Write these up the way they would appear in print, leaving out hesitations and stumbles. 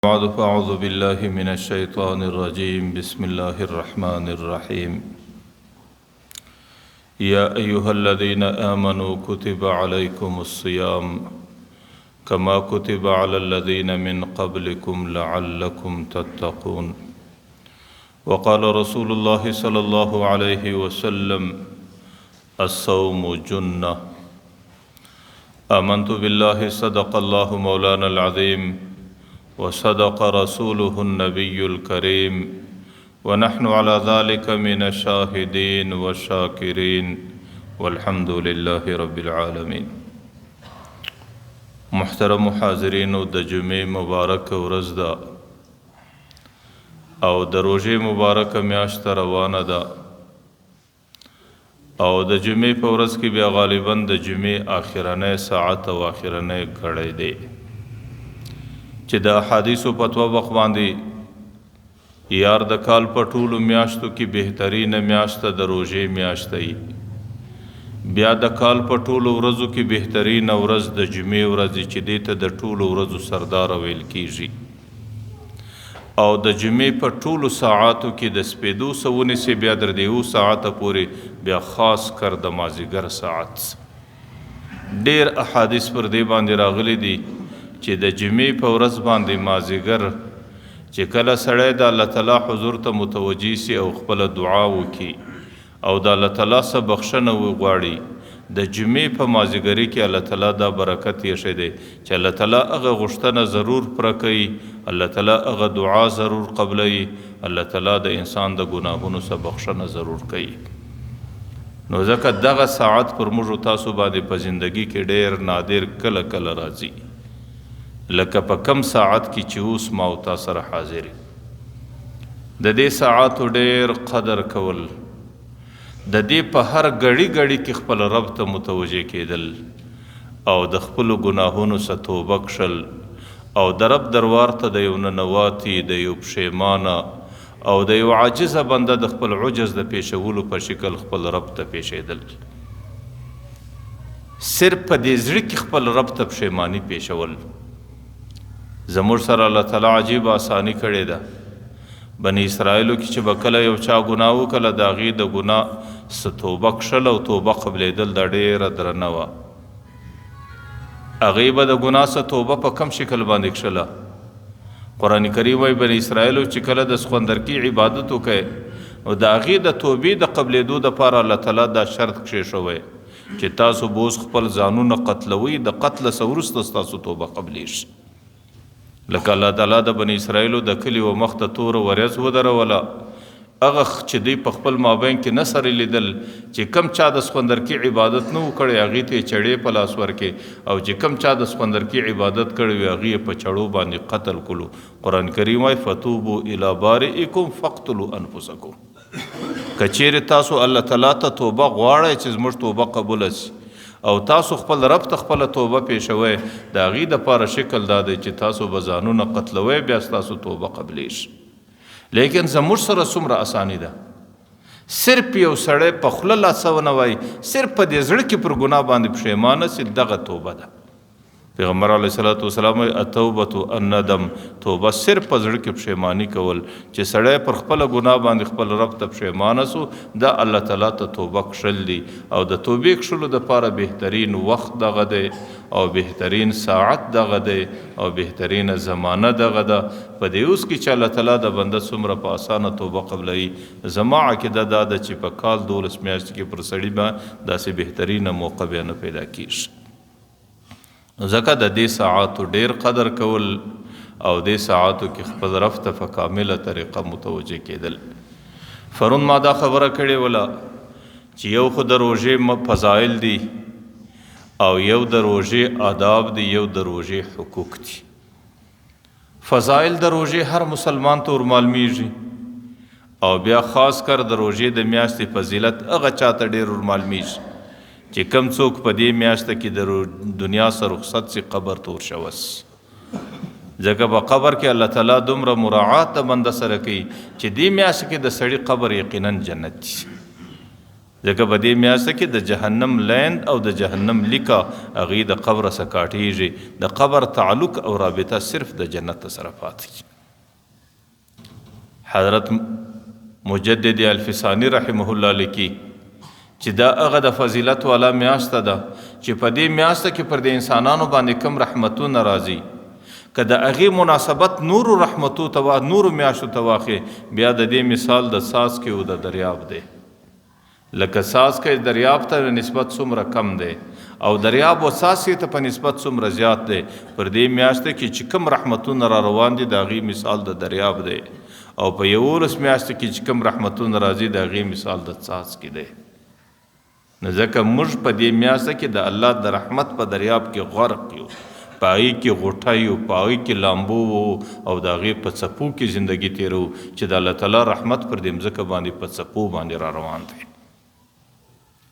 بعد فأعوذ بالله من الشيطان الرجيم بسم الله الرحمن الرحيم يا أيها الذين آمنوا كتب عليكم الصيام كما كتب على الذين من قبلكم لعلكم تتقون وقال رسول الله صلى الله عليه وسلم الصوم جنة آمنت بالله صدق الله مولانا العظيم وصدق رسوله النبي الكريم ونحن على ذلك من الشاهدين والشاكرين والحمد لله رب العالمين. محترم حاضرینو، د جمعې مبارک ورځ ده او د روژې مبارکه میاشت روانه ده، او د جمعې په ورځ کې بیا غالبا د جمعې آخرنی ساعت او آخرنی ګړی دی چې د احادیثو په طبق باندې یار د کال په ټولو میاشتو کې بهترینه میاشت د روژې میاشت دی. بیا د کال په ټولو ورځو کې بهترینه ورځ د جمعې ورځ چې دې ته د ټولو ورځو سردار ویل کیږي، او د جمعې په ټولو ساعاتو کې د سپېدو څه ونیسي بیا در دیو ساعته پورې بیا خاص کر د مازیګر ساعت. ډیر احادیث پر دې باندې راغلي دي چې د جمعې په ورځ باندې مازیګر چې کله سړی د الله تعالی حضور ته متوجه سي او خپله دعا وکړي او د الله تعالی څخه بخښنه وغواړي، د جمعې په مازیګري کې الله تعالی دا برکت ایښی دی چې الله تعالی هغه غوښتنه ضرور پوره کوي، الله تعالی هغه دعا ضرور قبلوي، الله تعالی د انسان د ګناهونو څخه بخښنه ضرور کوي. نو ځکه دغه ساعت پر موږ تاسو باندې په زندگی کې ډېر نادر کله کله راځي، لکه په کم ساعت کې چې اوس ما او تا سره حاضر یو. د دې ساعتو ډېر قدر کول، د دې په هر ګړي ګړي کې خپل رب ته متوجه کېدل او د خپلو ګناهونو څخه توبه کښل او د رب دربار ته د یو ننواتي، د یو پښیمانه او د یو عاجزه بنده د خپل عجز د پیښولو په شکل خپل رب ته پیښېدل. صرف په دې زړه کې خپل رب ته پښیماني پیښول. زموږ سره الله تعالی عجیب آساني کړې ده. بني اسرائیلو کې چې به کله یو چا ګناه وکړه، د هغې د ګناه څه توبه کښل او توبه قبلېدل دا ډېره درنه وه. هغې به د ګناه څه توبه په کم شکل باندې کښله. قرآن کریم وایي بني اسرائیلو چې کله د سخوندرکي عبادت وکړي نو د هغې د توبې د قبلېدو دپاره الله تعالی دا شرط کښېښوی چې تاسو به اوس خپل ځانونه قتلوئ، د قتله څه وروسته ستاسو توبه قبلېږي. لکه الله تعالی د بني اسرائیلو د کلي و مخ ته توره وریځ ودروله، هغه چې دوی په خپل مابین کې نه سره لیدل چې کم چا د سخوندرکي عبادت نه و کړی هغې ته یې چړې په لاس ورکې، او چې کم چا د سخوندرکي عبادت کړی وي هغې یې په چړو باندې قتل کړو. قرآن کریم وایي فتوبو الی بارئکم فاقتلوا انفسکم. که چیرې تاسو الله تعالی ته توبه غواړئ چې زموږ توبه قبوله سي او تاسو خپل رب ته خپله توبه پیښوئ، د هغې دپاره شکل دا دی چې تاسو به ځانونه قتلوئ، بیا ستاسو توبه قبلېږي. لیکن زموږ سره څومره اساني ده، صرف یو سړی په خوله لا څه ونه وایي، صرف په دې زړه کې پر ګناه باندې پښیمانه سي، دغه توبه ده. پیغمبر علیه الصلاة والسلام وایي التوبة الندم، توبه صرف په زړه کې پښیماني کول چې سړی پر خپله ګناه باندې خپل رب ته پښیمانه سو، دا الله تعالی ته توبه کښل دي. او د توبې کښلو دپاره بهترین وخت دغه دی، او بهترین ساعت دغه دی، او بهترینه زمانه دغه ده. په دې اوس کې چې الله تعالی د بنده څومره په اسانه توبه قبلوي، زما عقیده دا ده چې په کال 12 میاشتې کې پر سړي به داسې بهترینه موقع بیا نه پیدا کیږي. ځکه د دې ساعتو ډیر قدر کول او دې ساعتو کې خپل رب ته په کامله طریقه متوجه کېدل. پرون ما دا خبره کړې وله چې یو خو د روژې فضایل دي، او یو د روژې آداب دي، یو د روژې حقوق دي. فضایل د روژې هر مسلمان ته ورمعلومیږي، او بیا خاص کر د روژې د میاشتې فضیلت هغه چا ته ډېر ورمعلومیږي چې کم څوک په دې میاشت کې د دنیا سره رخصت سي قبر ته ورشوس. ځکه په قبر کې الله تعالی دومره مراعات د بنده سره کوي چې دې میاشت کې د سړي قبر یقینا جنت دی. ځکه په دې میاشت کې د جهنم لیند او د جهنم لیکه هغوی د قبره څخه کاټیږي، د قبر تعلق او رابطه صرف د جنت سره پاتې. حضرت مجدد الفسانی رحمه الله لیکي چې دا هغه د فضیلت والا میاشت ده چې په دې میاشت کې پر دې انسانانو باندې کم رحمتونه راځي، که د هغې مناسبت نورو رحمتو ته نورو میاشتو ته واخې، بیا د دې مثال د څاڅکي او د دریاب دی. لکه څاڅکی دریاب ته نسبت څومره کم دی او دریاب و څاڅکي ته په نسبت څومره زیات دی، پر دې میاشت کې چې کم رحمتونه را روان دي د هغې مثال د دریاب دی، او په 11 میاشتو کې چې کم رحمتونه راځي د هغې مثال د څاڅکي دی. نو ځکه موږ په دې میاشت کې د الله د رحمت په دریاب کې غرق یو، په هغې کې غوټه یو، په هغې کې لامبو وو او د هغې په څپو کې زندګي تېروو چې د الله تعالی رحمت پر دې مځکه باندې په څپو باندې را روان دی.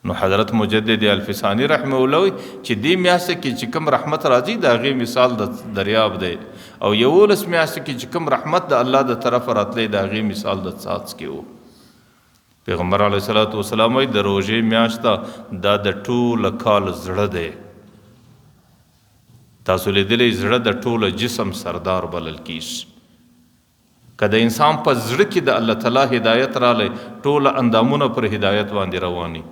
نو حضرت مجدد الفسانی رحمه الله وایي چې دې میاشت کې چې کوم رحمت راځي د هغې مثال د دریاب دی، او 11 میاشتو کې چې کوم رحمت د الله د طرفه راتلی د هغې مثال د څاڅکي و. پیغمبر علیه الصلاة والسلام وایي د روژې میاشت دا د ټول کال زړه دی. تاسو لیدلی زړه د ټول جسم سردار بلل کیږي. که د انسان په زړه کې د الله تعالی هدایت رالی ټول اندامونه پر هدایت باندې رواني،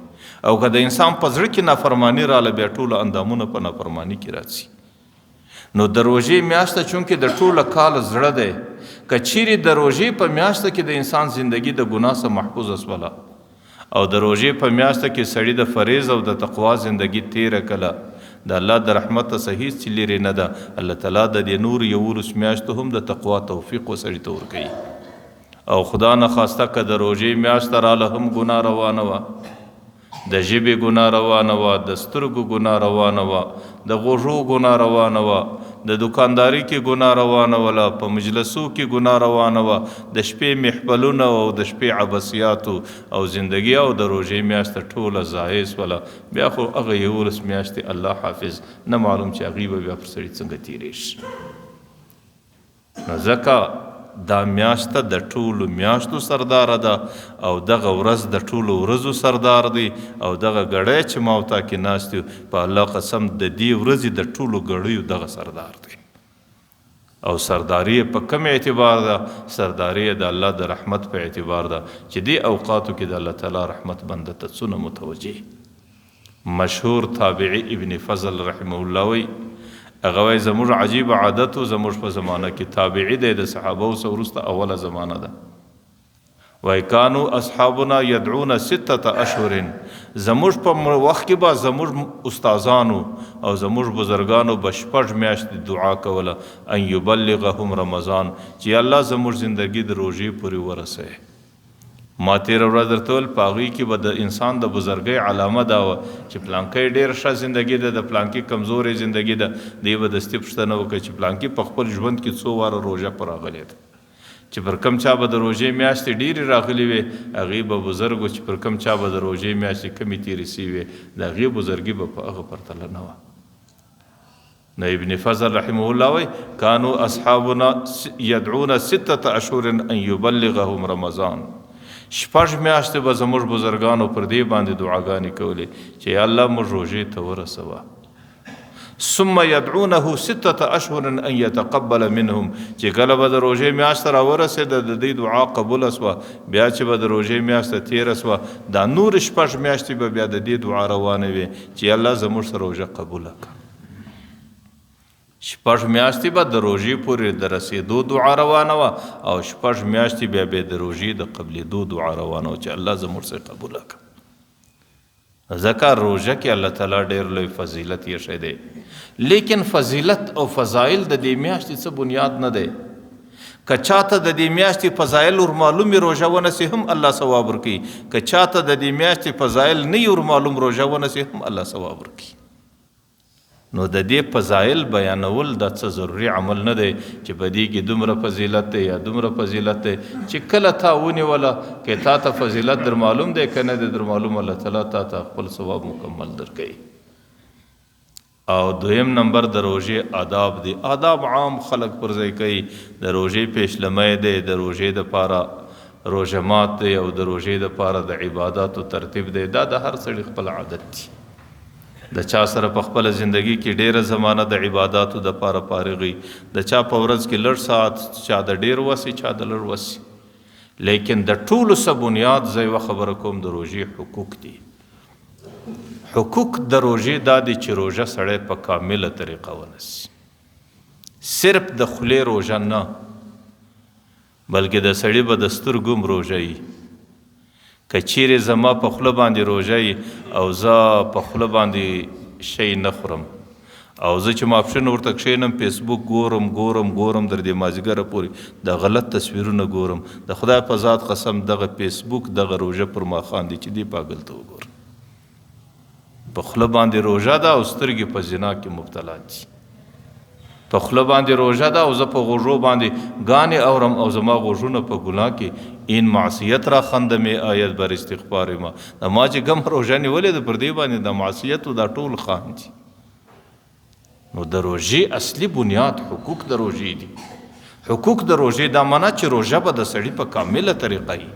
او که د انسان په زړه کې نافرمانی راله بیا ټول اندامونه په نافرمانی کې راځي. نو د روژې میاشت چونکې د ټول کال زړه دی، که چیرې د روژې په میاشت کې د انسان زندگی د ګناه څخه محفوظه سوله او د روژې په میاشت کې سړي د فریض او د تقوا زندگی تیره کړه، د الله د رحمت څخه هیڅ لیرې نه ده، الله تعالی د دې نور 11 میاشتو هم د تقوا توفیق وسړي ته ورکوي. او خدا نخواسته که د روژې میاشت راله هم ګناه روانه وه، د ژبې ګناه روانه وه، د سترګو ګناه روانه وه، د غوږو ګناه روانه وه، د دکانداری کې ګناه روانه وله، په مجلسو کې ګناه روانه وه، د شپې محفلونه او د شپې عبثیاتو او زندگی او د روژې میاشت ټوله ضایع سوله، بیا خو هغه 11 میاشتې الله حافظ نه معلوم چې هغوی به بیا پر سړي څنګه تېرېږي. نو ځکه دا میاشت د ټولو میاشتو سرداره ده او دغه ورځ د ټولو ورځو سردار دی، او دغه ګړی چې ما او تا کې ناست یو په الله قسم د دې ورځې د ټولو ګړیو دغه سردار دی. او سرداري یې په کوم اعتبار ده؟ سرداري یې د الله د رحمت په اعتبار ده چې دې اوقاتو کې د الله تعالی رحمت بنده ته څونه متوجه. مشهور تابعي ابن فضل رحمه الله وایي، هغه وایي زموږ عجیب عادت و زموږ په زمانه کې، تابعي دی د صحابو څخه وروسته اوله زمانه ده، وایي کانو اصحابنا یدعون 6 اشهر، زموږ په وخت کې به زموږ استادانو او زموږ بزرګانو به 6 میاشتې دعا کوله ان یبلغهم رمضان، چې الله زموږ زندګي د روژې پورې ورسوي. ما تېره ورځ درته وویل په هغوی کې به د انسان د بزرګۍ علامه دا وه چې پلانکی ډېره ښه زندګي ده، د پلانکي کمزورې زندګي ده، دی به دستي پوښتنه وکړي چې پلانکي په خپل ژوند کې څو واره روژه پر راغلې ده، چې پر کم چا به د روژې میاشتې ډېرې راغلې وې هغې به بزرګ و، چې پر کم چا به د روژې میاشتې کمې تېرې سوې وې د هغې بزرګي به په هغه پرتله نه وه. نو ابن فضل رحمه الله وایي کانو اصحابنا یدعون 6 اشهر ان یبلغهم رمضان، 6 میاشتې به زموږ بزرګانو پر دې باندې دعاګانې کولې چې یا الله موږ روژې ته ورسوه. ثم يدعونه 6 اشهر ان يتقبل منهم، چې کله به د روژې میاشت راورسېده د دې دعا قبوله سوه، بیا چې به د روژې میاشت تېره سوه دا نور 6 میاشتې به بیا د دې دعا روانه وي چې الله زموږ سره روژه قبوله کړه. 6 میاشتې به د روژې پورې د رسېدو دعا روانه وه او 6 میاشتې بیا به د روژې د قبلېدو دعا روانه وه چې الله زموږ سره قبوله کړه. ځکه روژه کې الله تعالی ډېر لوی فضیلت ایښی دی، لیکن فضیلت او فضایل د دې میاشتې څه بنیاد نه دی. که چاته د دې میاشتې فضایل ور معلومې روژه ونسي هم الله ثواب ورکوي، که چاته د دې میاشتې فضایل نه ور معلوم روژه ونسي هم الله ثواب ورکوي. نو د دې فضایل بیانول دا څه ضروري عمل نه دی چې په دې کې دومره فضیلت دی یا دومره فضیلت دی، چې کله تا ونیوله که تا ته فضیلت در معلوم دی که نه دی در معلوم، الله تعالی تا ته خپل ثواب مکمل درکوي. او دویم نمبر د روژې آداب دی. آداب عام خلک پر ځای کوي، د روژې پیشلمی دی، د روژې دپاره روژه مات دی او د روژې دپاره د عباداتو ترتیب دی، دا د هر سړي خپل عادت دی. د چا سره په خپله زندګي کې ډېره زمانه د عباداتو دپاره فارغ وي، د چا په ورځ کې لږ ساعت، چا د ډېر وسي، چا د لږ وسي، لیکن د ټولو څه بنیاد زه یوه خبره کوم، د روژې حقوق دي. حقوق د روژې دا دي چې روژه سړی په کامله طریقه ونیسي، صرف د خولې روژه نه، بلکې د سړي به د سترګو هم روژه وي. که چیرې زما په خوله باندې روژه وي او زه په خوله باندې شی نه خورم او زه چې ماپښین ورته کښېنم فیسبوک ګورم ګورم ګورم در دې مازدیګره پورې د غلط تصویرونه ګورم، د خدای په ذات قسم دغه فیسبوک دغه روژه پر ما خاندي چې دې پاګل ته وګورم. په خوله باندې روژه ده او سترګې په زنا کې مبتلا دي. په خوله باندې روژه ده او زه په غوږو باندې ګانې اورم او زما غوږونه په ګناه کې این معصیت را خنده مې آید بر استغفار ما. د ما چې کوم روژه نیولې ده پر دې باندې د معصیت دا ټول خاندي. نو د روژې اصلي بنیاد حقوق د روژې دي. حقوق د روژې دا معنا چې روژه به د سړي په کامله طریقه وي،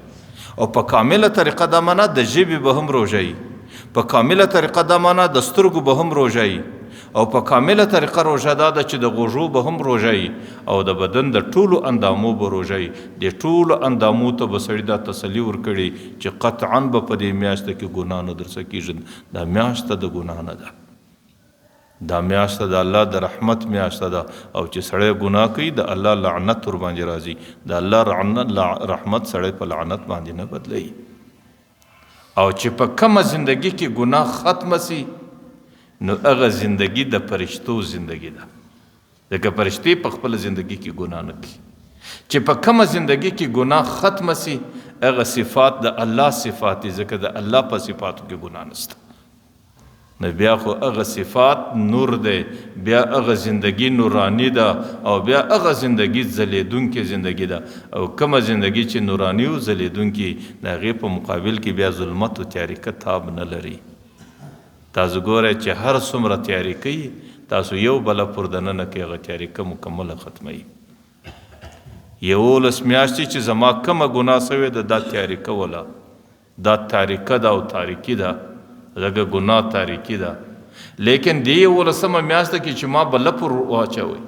او په کامله طریقه دا معنا د ژبې به هم روژه وي، په کامله طریقه دا معنا د سترګو به هم روژه وي، او په کامله طریقه روژه دا ده چې د غوږو به هم روژه وي او د بدن د ټولو اندامو به روژه وي. د ټولو اندامو ته به سړي دا تسلي ورکړي چې قطعا به په دې میاشت کې ګناه نه درڅه کېږي. دا میاشت د ګناه نه ده، دا میاشت د الله د رحمت میاشت ده، او چې سړی ګناه کوي د الله لعنت ورباندې راځي. د الله رحمت سړی په لعنت باندې نه بدلوي. او چې په کومه زندګي کې ګناه ختمه سي نو هغه زندګي د فرشتو زندګي ده، ځکه فرشتې په خپله زندګي کې ګناه نه کوي. چې په کومه زندګي کې ګناه ختمه سي هغه صفات د الله صفات دي، ځکه د الله په صفاتو کې ګناه نشته. نو بیا خو هغه صفات نور دی، بیا هغه زندګي نوراني ده، او بیا هغه زندګي ځلېدونکې زندګي ده. او کومه زندګي چې نوراني او ځلېدونکې، د هغې په مقابل کې بیا ظلمت او تیاریکه تاب نه لري. تاسو ګورئ چې هر څومره تیاریکه وي، تاسو یو بله پر دننه کې هغه تیاریکه مکمله ختموي. 11 میاشتې چې زما کومه ګناه سوې ده، دا تیاریکه وله، دا تاریکه ده او تاریکي ده، ځکه ګناه تاریکي ده. لیکن دې 11 میاشت کې چې ما بله پر واچوي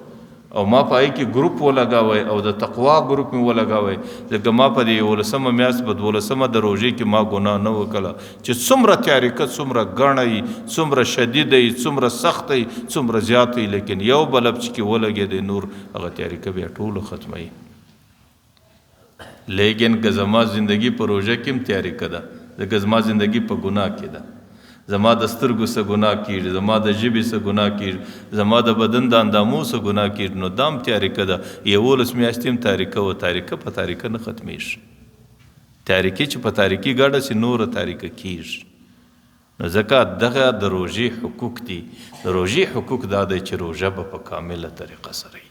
او ما په هغې کې ګروپ ولګاوی او د تقوا ګروپ مې ولګاوی، ځکه ما په دې 11 میاشت په 12 د روژې کې ما ګناه نه وکړه، چې څومره تیاریکه، څومره ګڼه وي، څومره شدیده وي، څومره سخته وي، څومره زیاته وي، لیکن یو بلب چې کې ولګېدی نور هغه تیاریکه بیا ټوله ختموي. لیکن که زما زندګي په روژه کې هم تیاریکه ده، ځکه زما زندګي په ګناه کې ده، زما د سترګو څه ګناه کېږي، زما د ژبې څه ګناه کېږي، زما د بدن د اندامو څه ګناه کېږي، نو دا هم تیاریکه ده. 11 میاشتې هم تاریکه وه، تاریکه په تاریکه نه ختمېږي. تاریکي چې په تاریکي ګډه سي نوره تاریکه کېږي. نو ځکه دغه د روژې حقوق دي. د روژې حقوق دا دی چې روژه به په کامله طریقه سره وي.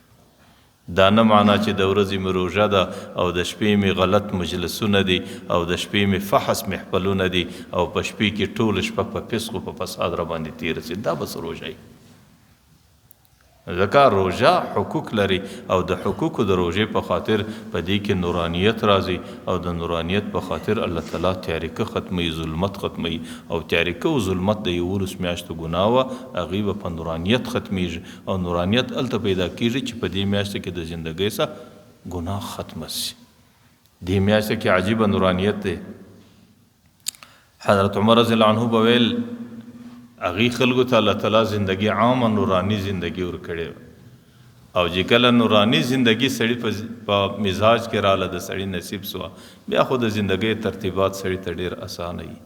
دا نه معنا چې د ورځې مې روژه ده او د شپې مې غلط مجلسونه دي او د شپې مې فحص محفلونه دي او په شپې کې ټوله شپه په فسق او په فساد را باندې تېره سي، دا به څه روژه وي؟ ځکه روژه حقوق لري او د حقوقو د روژې په خاطر په دې کې نورانیت راځي او د نورانیت په خاطر الله تعالی تیاریکه ختموي، ظلمت ختموي. او تیاریکه او ظلمت د 11 میاشتو ګناه وه، هغې به په نورانیت ختمیږي. او نورانیت هلته پیدا کیږي چې په دې میاشت کې د زندګۍ څخه ګناه ختمه سي. دې میاشت کې عجیبه نورانیت دی. حضرت عمر رضی الله عنه به ویل هغې خلکو ته الله تعالی زندګي عامه نوراني زندګي ورکړې وه، او چې کله نوراني زندګي سړي په مزاج کې راله، د سړي نصیب سوه، بیا خو د زندګۍ ترتیبات سړي ته ډېر اسانه وي.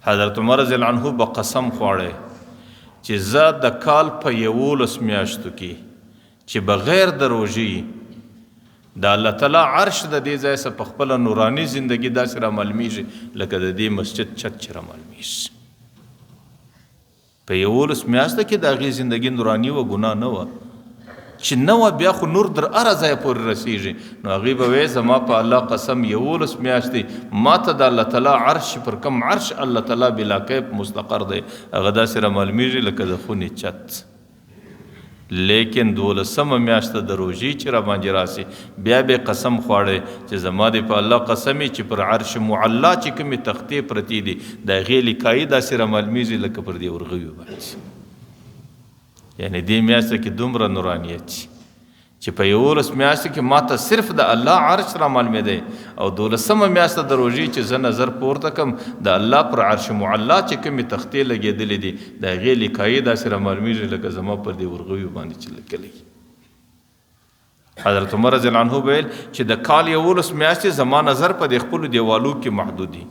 حضرت عمر رضی الله عنه به قسم خواړی چې زه د کال په 11 میاشتو کې چې بغیر د روژې د الله تعالی عرش د دې ځای څخه په خپله نوراني زندګي داسې رامعلومیږي لکه د دې مسجد چت چې رامعلومیږي. په 11 میاشتو کې د هغې زندګي نوراني وه، ګناه نه وه. چې نه وه بیا خو نور در هره ځایه پورې رسېږي. نو هغې به ویل زما په الله قسم 11 میاشتې ما ته د الله تعالی عرش پر کوم عرش الله تعالی بلا کیف مستقر دی، هغه داسې رامعلومیږي لکه د خونې چت. لیکن دولسمه میاشت د روژې چې راباندې راسي، بیا به قسم خواړی چې زما دې په الله قسم وي چې پر عرش معلا چې کومې تختې پرتې دي، د هغې لیکایي داسې رامعلومېږي لکه پر دې ورغوي باندې. یعنې دې میاشت کې دومره نورانیت چې په 11 میاشتو کې ما ته صرف د الله عرش را معلومېدی، او دولسمه میاشت د روژې چې زه نظر پورته کم، د الله پر عرش معلا چې کومې تختې لګېدلې دي، د هغې لیکایي داسې را معلومېږي لکه زما پر دې ورغویو باندې چې لیکلی. حضرت عمر رضی الله عنه ویل چې د کال 11 میاشتې زما نظر په دې خپلو دیوالو کې محدود دي،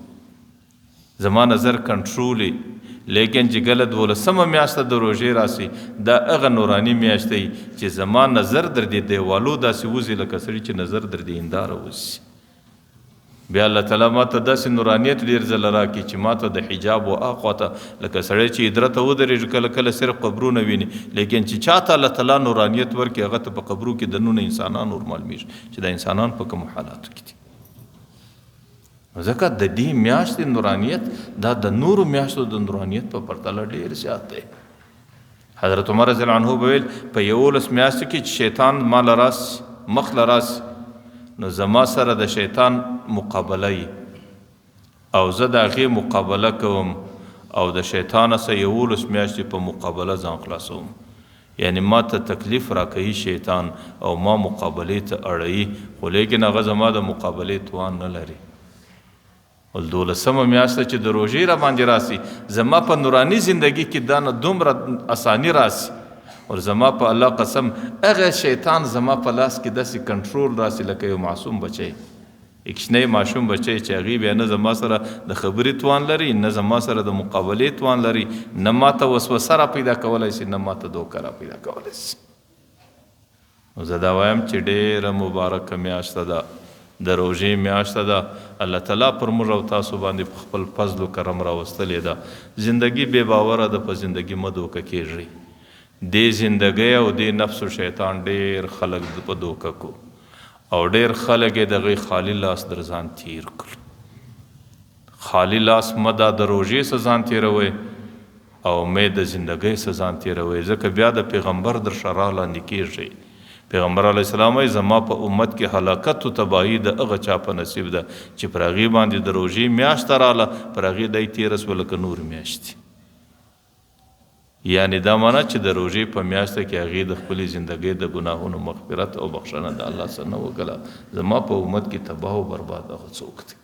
زما نظر کنټرول، لیکن چې کله دولسمه میاشت د روژې راسي، دا هغه نوراني میاشت دی چې زما نظر در دې دیوالو داسې وځي لکه سړي چې نظر در دې هنداره وځي. بیا الله تعالی ما ته داسې نورانیت ډېر ځله راکړي چې ما ته د حجاب و اخوا ته لکه سړی چې ادره ته ودرېږي کله کله صرف قبرونه ویني، لیکن چې چا ته الله تعالی نورانیت ورکړي هغه ته په قبرو کې دننه انسانان ور معلومېږي چې دا انسانان په کومو حالاتو کې دي. ځکه د دې میاشتې نورانیت دا د نورو میاشتو د نورانیت په پرتله ډېر زیات دی. حضرت عمر رضی الله عنه به ویل په 11 میاشتو کې چې شیطان ما له راسي، مخ له راسي، نو زما سره د شیطان مقابله وي او زه د هغې مقابله کوم او د شیطان سره 11 میاشتې په مقابله ځان خلاصوم. یعنی ما ته تکلیف راکوي شیطان او ما مقابلې ته اړوي، خو لیکن هغه زما د مقابلې توان نه لري. ول دولسمه میاشت چې د روژې را باندې راسي، زما په نوراني زندگی کې دا نه دومره اساني راسي، اور زما په الله قسم هغه شیطان زما په لاس کې داسې کنټرول راسي لکه یو معصوم بچی، یو کوچنی ماشوم بچی چې هغې بیا نه زما سره د خبرې توان لري، نه زما سره د مقابلې توان لري، نه ما ته وسوسه را پیدا کولی شي، نه ما ته دوکه را پیدا کولی شي. نو زه دا وایم چې ډېره مبارکه میاشت ده، د روژې میاشت ده، الله تعالی پر موږ او تاسو باندې په خپل فضل و کرم راوستلې ده. زندگی بې باوره ده، په زندگی مه دوکه کېږئ. دې زندګۍ او دې نفس و شیطان ډېر خلک په دوکه کو او ډېر خلک یې د هغوی خالي لاس در ځان تېر کړ. خالي لاس مه دا د روژې څه ځان تېروئ او مه د زندګۍ څه ځان تېروئ، ځکه بیا د پیغمبر در شرا لاندې کېږئ. پیغمبر علیه السلام وایي زما په امت کې هلاکت و تباهي د هغه چا په نصیب ده چې پر هغې باندې د روژې میاشت راله، پر هغې دی تېره سوه لکه نور میاشتې. یعنی دا معنا چې د روژې په میاشت کې هغې د خپلې زندګۍ د ګناهونو مغفرت او بخښنه د الله څخه نه وکړه، زما په امت کې تباه او برباد هغه څوک دی.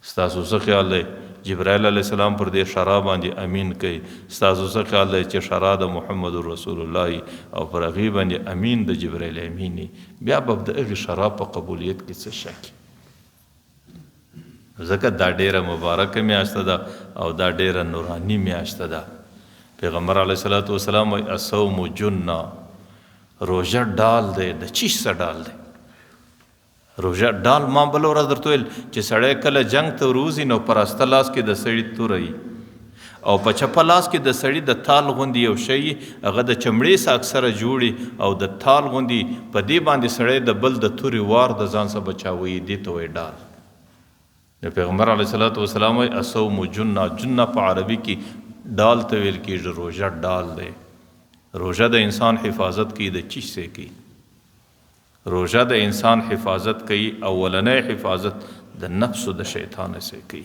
ستاسو څه خیال دی جبرائیل علیه السلام پر دې شرا باندې امین کوي؟ ستاسو څه خیال دی چې شرا د محمد رسول الله او پر هغې باندې امین د جبرائیل امین، بیا به د هغې شرا په قبولیت کې څه شک؟ ځکه دا ډېره مبارکه میاشت ده او دا ډېره نوراني میاشت ده. پیغمبر علیه الصلاة والسلام وایي الصوم جنة، روژه ډال دی. د چیش څه ډال دی؟ روژه ډال ما بله ورځ درته ویل چې سړی کله جنګ ته وروځي نو په راسته لاس کې د سړي توره وي او په چپه لاس کې د سړي د تال غوندې یو شی وي، هغه د چمړې څخه اکثره جوړي او د تال غوندې په دې باندې سړی د بل د تورې وار د ځان څخه بچاوي، دې ته وایي ډال. نو پیغمبر علیه الصلاة والسلام وایي الصوم جنة، جنة په عربي کې ډال ته ویل کېږي، روژه ډال دی. روژه د انسان حفاظت کوي د چیش څه کوي؟ روژه د انسان حفاظت کوي، اولنی حفاظت د نفس او د شیطان څخه کوي.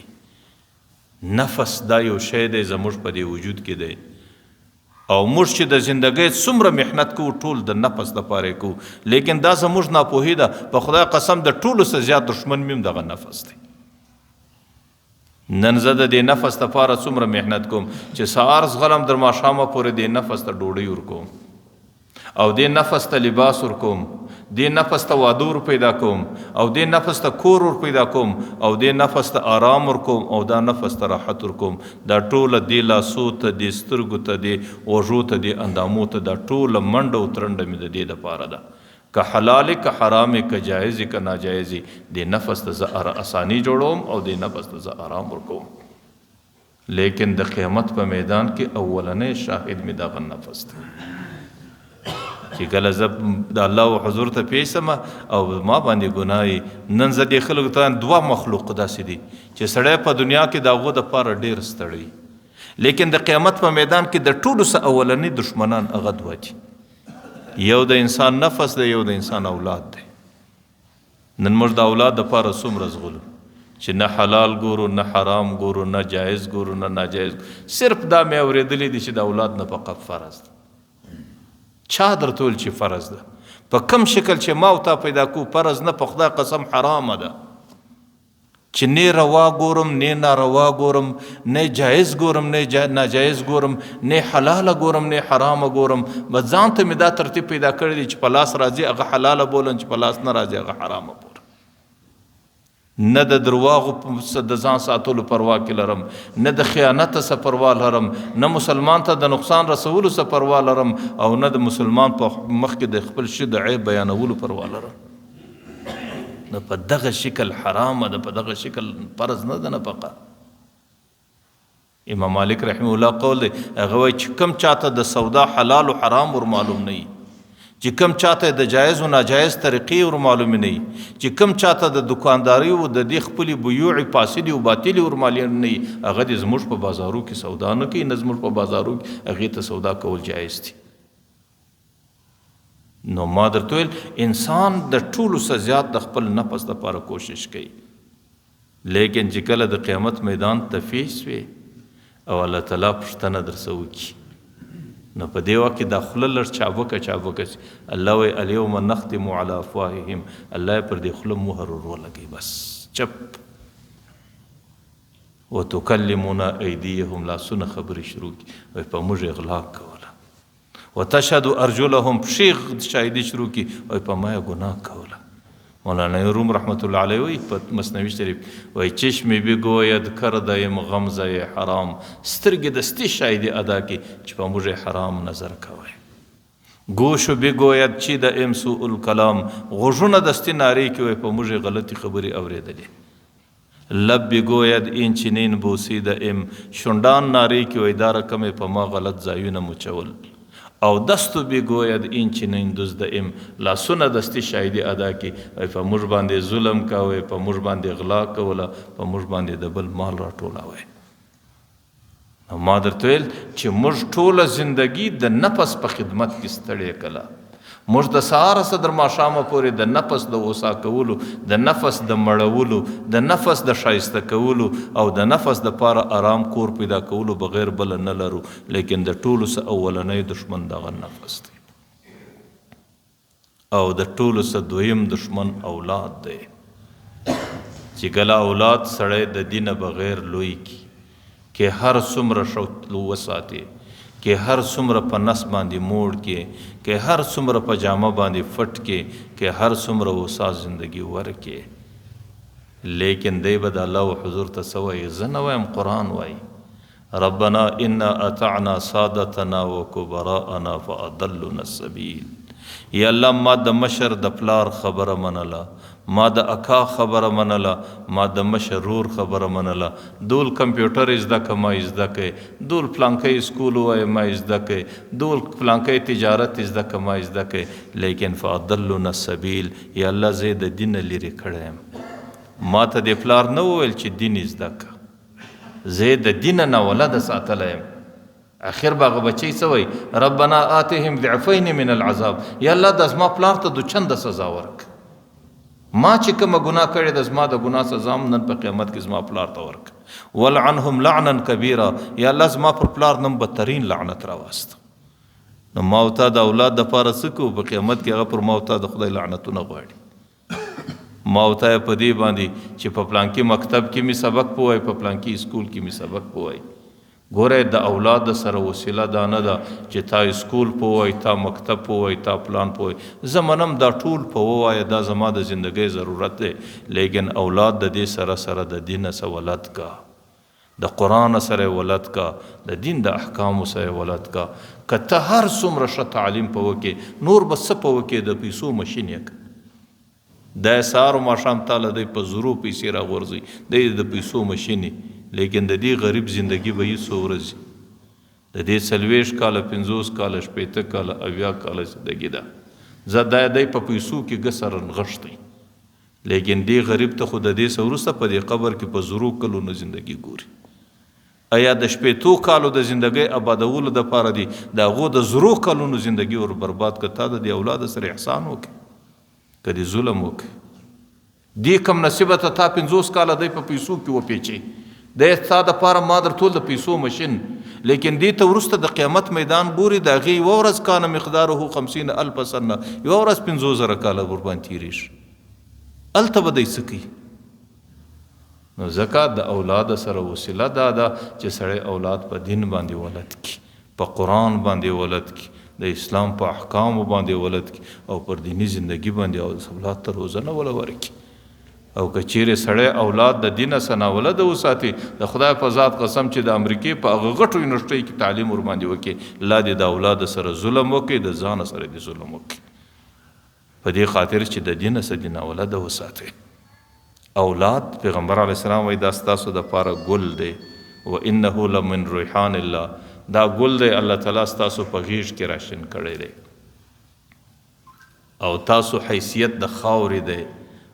نفس دا یو شی دی زموږ په دې وجود کې دی، او موږ چې د زندګۍ څومره محنت کوو ټول د نفس دپاره یې کوو، لیکن دا زموږ ناپوهي ده. په خدای قسم د ټولو څخه زیات دښمن مې هم دغه نفس دی. نن زه د دې نفس دپاره څومره محنت کوم چې سهار زغلم در ماښامه پورې دې نفس ته ډوډۍ ورکوم او دې نفس ته لباس ورکوم، دې نفس ته واده ور پیدا کوم او دې نفس ته کور ور پیدا کوم او دې نفس ته آرام ورکوم او دا نفس ته راحت ورکوم. دا ټوله دې لاسو ته، دې سترګو ته، دې غوږو ته، دې اندامو ته، دا ټوله منډه او ترنډه مې د دې دپاره ده. که حلالې که حرامې که جایزې که ناجایزې، دې نفس ته زه اساني جوړوم او دې نفس ته زه آرام ورکوم. لیکن د قیامت په میدان کې اولنی شاهد مې دغه نفس دی چې کله زه د الله و حضور ته پیش سم او ما باندې ګناه وي. نن زه دې خلکو ته دوه مخلوق داسې دي چې سړی په دنیا کې د هغو دپاره ډېر ستړی، لیکن د قیامت په میدان کې د ټولو څخه اولني دښمنان هغه دوه دي. یو د انسان نفس دی، یو د انسان اولاد دی. نن موږ د اولاد دپاره څومره ځغلو چې نه حلال ګورو، نه حرام ګورو، نه جایز ګورو، نه ناجایز ګورو. صرف دا مې اورېدلي دي چې د اولاد نفقه فرض ده. چا درته ویل چې فرض ده؟ په کم شکل چې ما او تا پیدا کو فرض نه، په خدای قسم حرامه ده. چې نه روا ګورم، نه ناروا ګورم، نه جایز ګورم، نه ناجایز ګورم، نه حلاله ګورم، نه حرامه ګورم. بس ځان ته مې دا ترتیب پیدا کړی دی چې په لاس راځي هغه حلاله بولم، چې په لاس نه راځي هغه حرامه بولم. نه د درواغو د ځان ساتلو پروا کې لرم، نه د خیانت څخه پروا لرم، نه مسلمان ته د نقصان رسولو څخه پروا لرم، او نه د مسلمان په مخ کې د خپل شي د عیب بیانولو پروا لرم. نو په دغه شکل حرامه ده، په دغه شکل فرض نه ده نفقه. امام مالک رحمه الله قول دی، هغه وایي چې کوم چاته د سودا حلال او حرام ور معلوم نه وي، چې کوم چاته د جایز او ناجایز طریقې ور معلومې نه وي، چې کوم چاته د دکاندارۍ او د دې خپلې بیوع فاسدې او باطلې ور معلومې نه وي، هغه دې زموږ په بازارو کې سودا نه کوي، نه زموږ په بازارو کې هغې ته سودا کول جایز دي. نو ما درته ویل انسان د ټولو څخه زیات د خپل نفس دپاره کوشش کوي، لیکن چې کله د قیامت میدان ته فیس وي او الله تعالی پوښتنه درڅه وکړي، نو په دې وخت کې دا خوله لږ چابکه چابکه شي. الله وایي الیوم نختم علی افواههم، الله یې پر دې خوله مهر ور ولګوي، بس چپ. وتکلمنا ایدیهم، لاسونه خبرې شروع کړي، وایي په موږ یې غلا کوله. وتشهد ارجلهم، پښې شاهدي شروع کړي، وایي په ما یې ګناه کوله. مولانا روم رحمت الله علیه وایي په مثنوي شریف وایي چشم بگوید کردیم غمزه حرام، سترګې دستي شاهدي ادا کړي چې په موږ یې حرام نظر کوی. ګوش بگوید چې د ام سوء الکلام، غوږونه دستي نارې کوي، وایي په موږ یې غلطې خبرې اورېدلې. لب بگوید این چنین بوسید ام، شونډان نارې کوي، وایي دا رقم یې په ما غلط ځایونه مچول. او دستو بگوید این چنین دزد ام، لاسونه دستي شاهدي ادا کړي، وایي په موږ باندې ظلم کوي، په موږ باندې غلا کوله، په موږ باندې د بل مال راټولوي. نو ما درته ویل چې موږ ټوله زندګي د نفس په خدمت کې ستړې کړه. موږ د سهاره څخه تر ماښامه پورې د نفس د اوسا کولو، د نفس د مړولو، د نفس د ښایسته کولو او د نفس د پاره آرام کور پیدا کولو بغیر بله نه لرو، لیکن د ټولو څخه اولنی دښمن دغه نفس دی، او د ټولو څخه دویم دښمن اولاد دی. چې کله اولاد سړی د دینه بغیر لوی کی، که هر څومره ښه وساتي، که هر څومره په نس باندې موړ کې، که هر څومره په جامه باندې فټ کې، که هر څومره وسا زندگی ورکې، لیکن دی به د الله و حضور ته څه وایي؟ زه نه وایم، قرآن وایي ربنا انا اطعنا سادتنا وکبراءنا فاضلنا السبیل. یا الله ما د مشر د پلار خبره منله، ما د اکا خبره منله، ما د مشر رور خبره منله، دول کمپیوټر زده که ما زده کړئ، دول پلانکی سکول ووایه ما زده کړئ، دول پلانکی تجارت زده که ما زده کړئ، لیکن فاضلنا السبیل. یا الله زه یې د دینه لیرې کړی یم، ما ته دې پلار نه وویل چې دین زده که، زه یې د دینه ناولده ساتلی یم. اخر به هغه بچی څه وایي؟ ربنا آتهم ضعفین من العذاب. یا الله د زما پلار ته دوچنده سزا ورکړه، ما چې کومه ګناه کړې ده زما د ګناه سزا هم نن په قیامت کې زما پلار ته ورکړه. ولعنهم لعنا کبیرا. یا الله زما پر پلار نن بدترین لعنت راوسته. نو ما او تا د اولاد دپاره څه کوو؟ په قیامت کې هغه پر ما او تا د خدای لعنتونه غواړي. ما او تا یې په دې باندې چې په پلانکي مکتب کې مې سبق پووایي، په پلانکي سکول کې مې سبق پووایي. ګوره د اولاد سره وسیله دا نه ده چې تا سکول پووایي، تا مکتب پووایي، تا پلان پووایي. زه منم دا ټول په ووایه، دا زما د زندګۍ ضرورت دی، لیکن اولاد د دې سره سره د دین سره ولد کا، د قرآن سره ولد کا، د دین د احکامو سره ولد کا. که ته هر څومره ښه تعلیم په وکې، نور به څه په وکې، د پیسو مشین یې که. دا سهار او ماښام تا له دی په زرو پیسې راغورځوي، دی د پیسو مشین یې، لیکن د دې غریب زندگی به یې څو ورځې، د دې 40 کاله، 50 کاله، 60 کاله، 70 کاله زندگی ده. زه دا دی په پیسو کې ګه سره نغښتی، لیکن دې غریب ته خو د دې څه وروسته په دې قبر کې په زرو کلونو زندگی ګوري. ایا د شپېتو کالو د زندګۍ ابادولو دپاره دي د هغو د زرو کلونو زندګي ور برباد که؟ تا د دې اولاد سره احسان وکړي که دې ظلم وکړي؟ دې کم نصیبه ته تا 50 کاله دی په پیسو کې وپیچي، دی ستا دپاره ما در ټول د پیسو مشین، لیکن دې ته وروسته د قیامت میدان ګوري، د هغې یوه ورځ کانه مقداره 50 الف سنه، یوه ورځ 50,000 کاله ورباندې تېرېږي، هلته به دی څه کوي؟ نو ځکه د اولاد سره وسیله دا ده چې سړی اولاد په دین باندې ولد کړي، په قرآن باندې ولد کړي، د اسلام په احکامو باندې ولد کړي او پر دیني زندګي باندې اولاد ته روزنه وله ورکړي. او که چیرې سړی اولاد د دینه څخه ناولده وساتي، د خدای په ذات قسم چې د امریکې په هغه غټو یونیورسټۍ کې تعلیم ورباندې وکړي، لا دې د اولاد سره ظلم وکړي، د ځانه سره دې ظلم وکړي، په دې خاطر چې د دینه څخه دې ناولده وساتي اولاد. پیغمبر علیه السلام وایي دا ستاسو دپاره ګل دی، و انه لمن ریحان الله، دا ګل دی الله تعالی ستاسو په غېږ کې راشین کړی دی، او تاسو حیثیت د خاورې دی،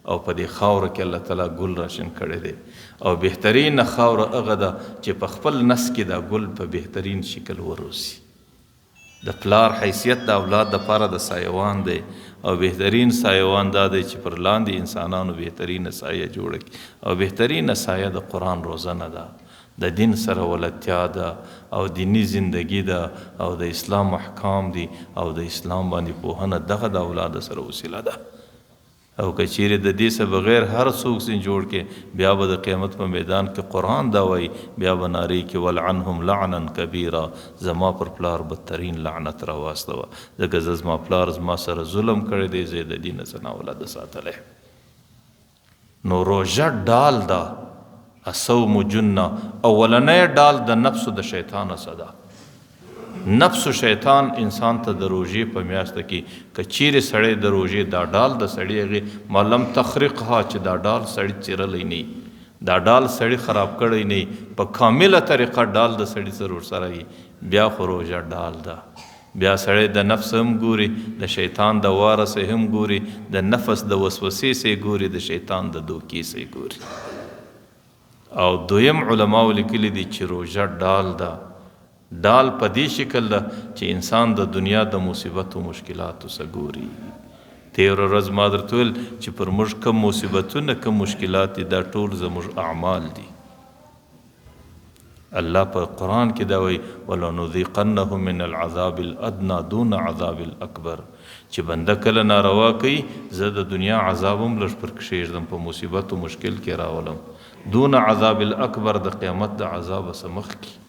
او په دې خاوره کې الله تعالی ګل راشین کړی دی، او بهترینه خاوره هغه ده چې په خپل نس کې دا ګل په بهترین شکل وروسي. د پلار حیثیت د اولاد دپاره د سایوان دی، او بهترین سایوان دا دی چې پر لاندې انسانانو بهترینه سایه جوړه کړي، او بهترینه سایه د قرآن روزنه ده، د دین سره ولدتیا ده، او دیني زندگی ده، او د اسلام احکام دي، او د اسلام باندې پوهنه، دغه د اولاد سره وسیله ده. او که چیرې د دې څخه بغیر هر څوک ځین جوړ کې، بیا به د قیامت په میدان کې قرآن دا وایي، بیا به نارې کې ولعنهم لعنا کبیرا، زما پر پلار بدترین لعنت راواستوه، ځکه زه زما پلار زما سره ظلم کړی دی، زه یې د دین څخه ناولده ساتلی. نو روژه ډال ده، الصوم جنه، اولنی ډال د نفس د شیطان څخه ده. نفس و شیطان انسان ته د روژې په میاشت کې که چیرې سړی د روژې دا ډال د سړي هغې معلم تخریقها، چې دا ډال سړي څیرلی نه، دا ډال سړي خراب کړی نه، په کامله طریقه ډال د سړي سره ورسره وي، بیا خو روژه ډال ده. بیا سړی د نفس هم ګوري، د شیطان د واره سه هم ګوري، د نفس د وسوسې سه ګوري، د شیطان د دوکې سه ګوري. او دویم علماو لیکلي دي چې روژه ډال ده، ډال په دې شکل ده چې انسان د دنیا د مصیبت او مشکلاتو څخه ګوري. تېره ورځ ما درته وویل چې پر موږ کوم مصیبتونه کوم مشکلات دي، دا ټول زموږ اعمال دي. الله په قرآن کې دا وایي ولنذیقنهم من العذاب الادنی دون عذاب الاکبر، چې بنده کله ناروا کوي زه د دنیا عذاب هم لږ پر کښېږدم، په مصیبت او مشکل کې راولم، دون عذاب الاکبر د قیامت د عذابه څخه مخکې.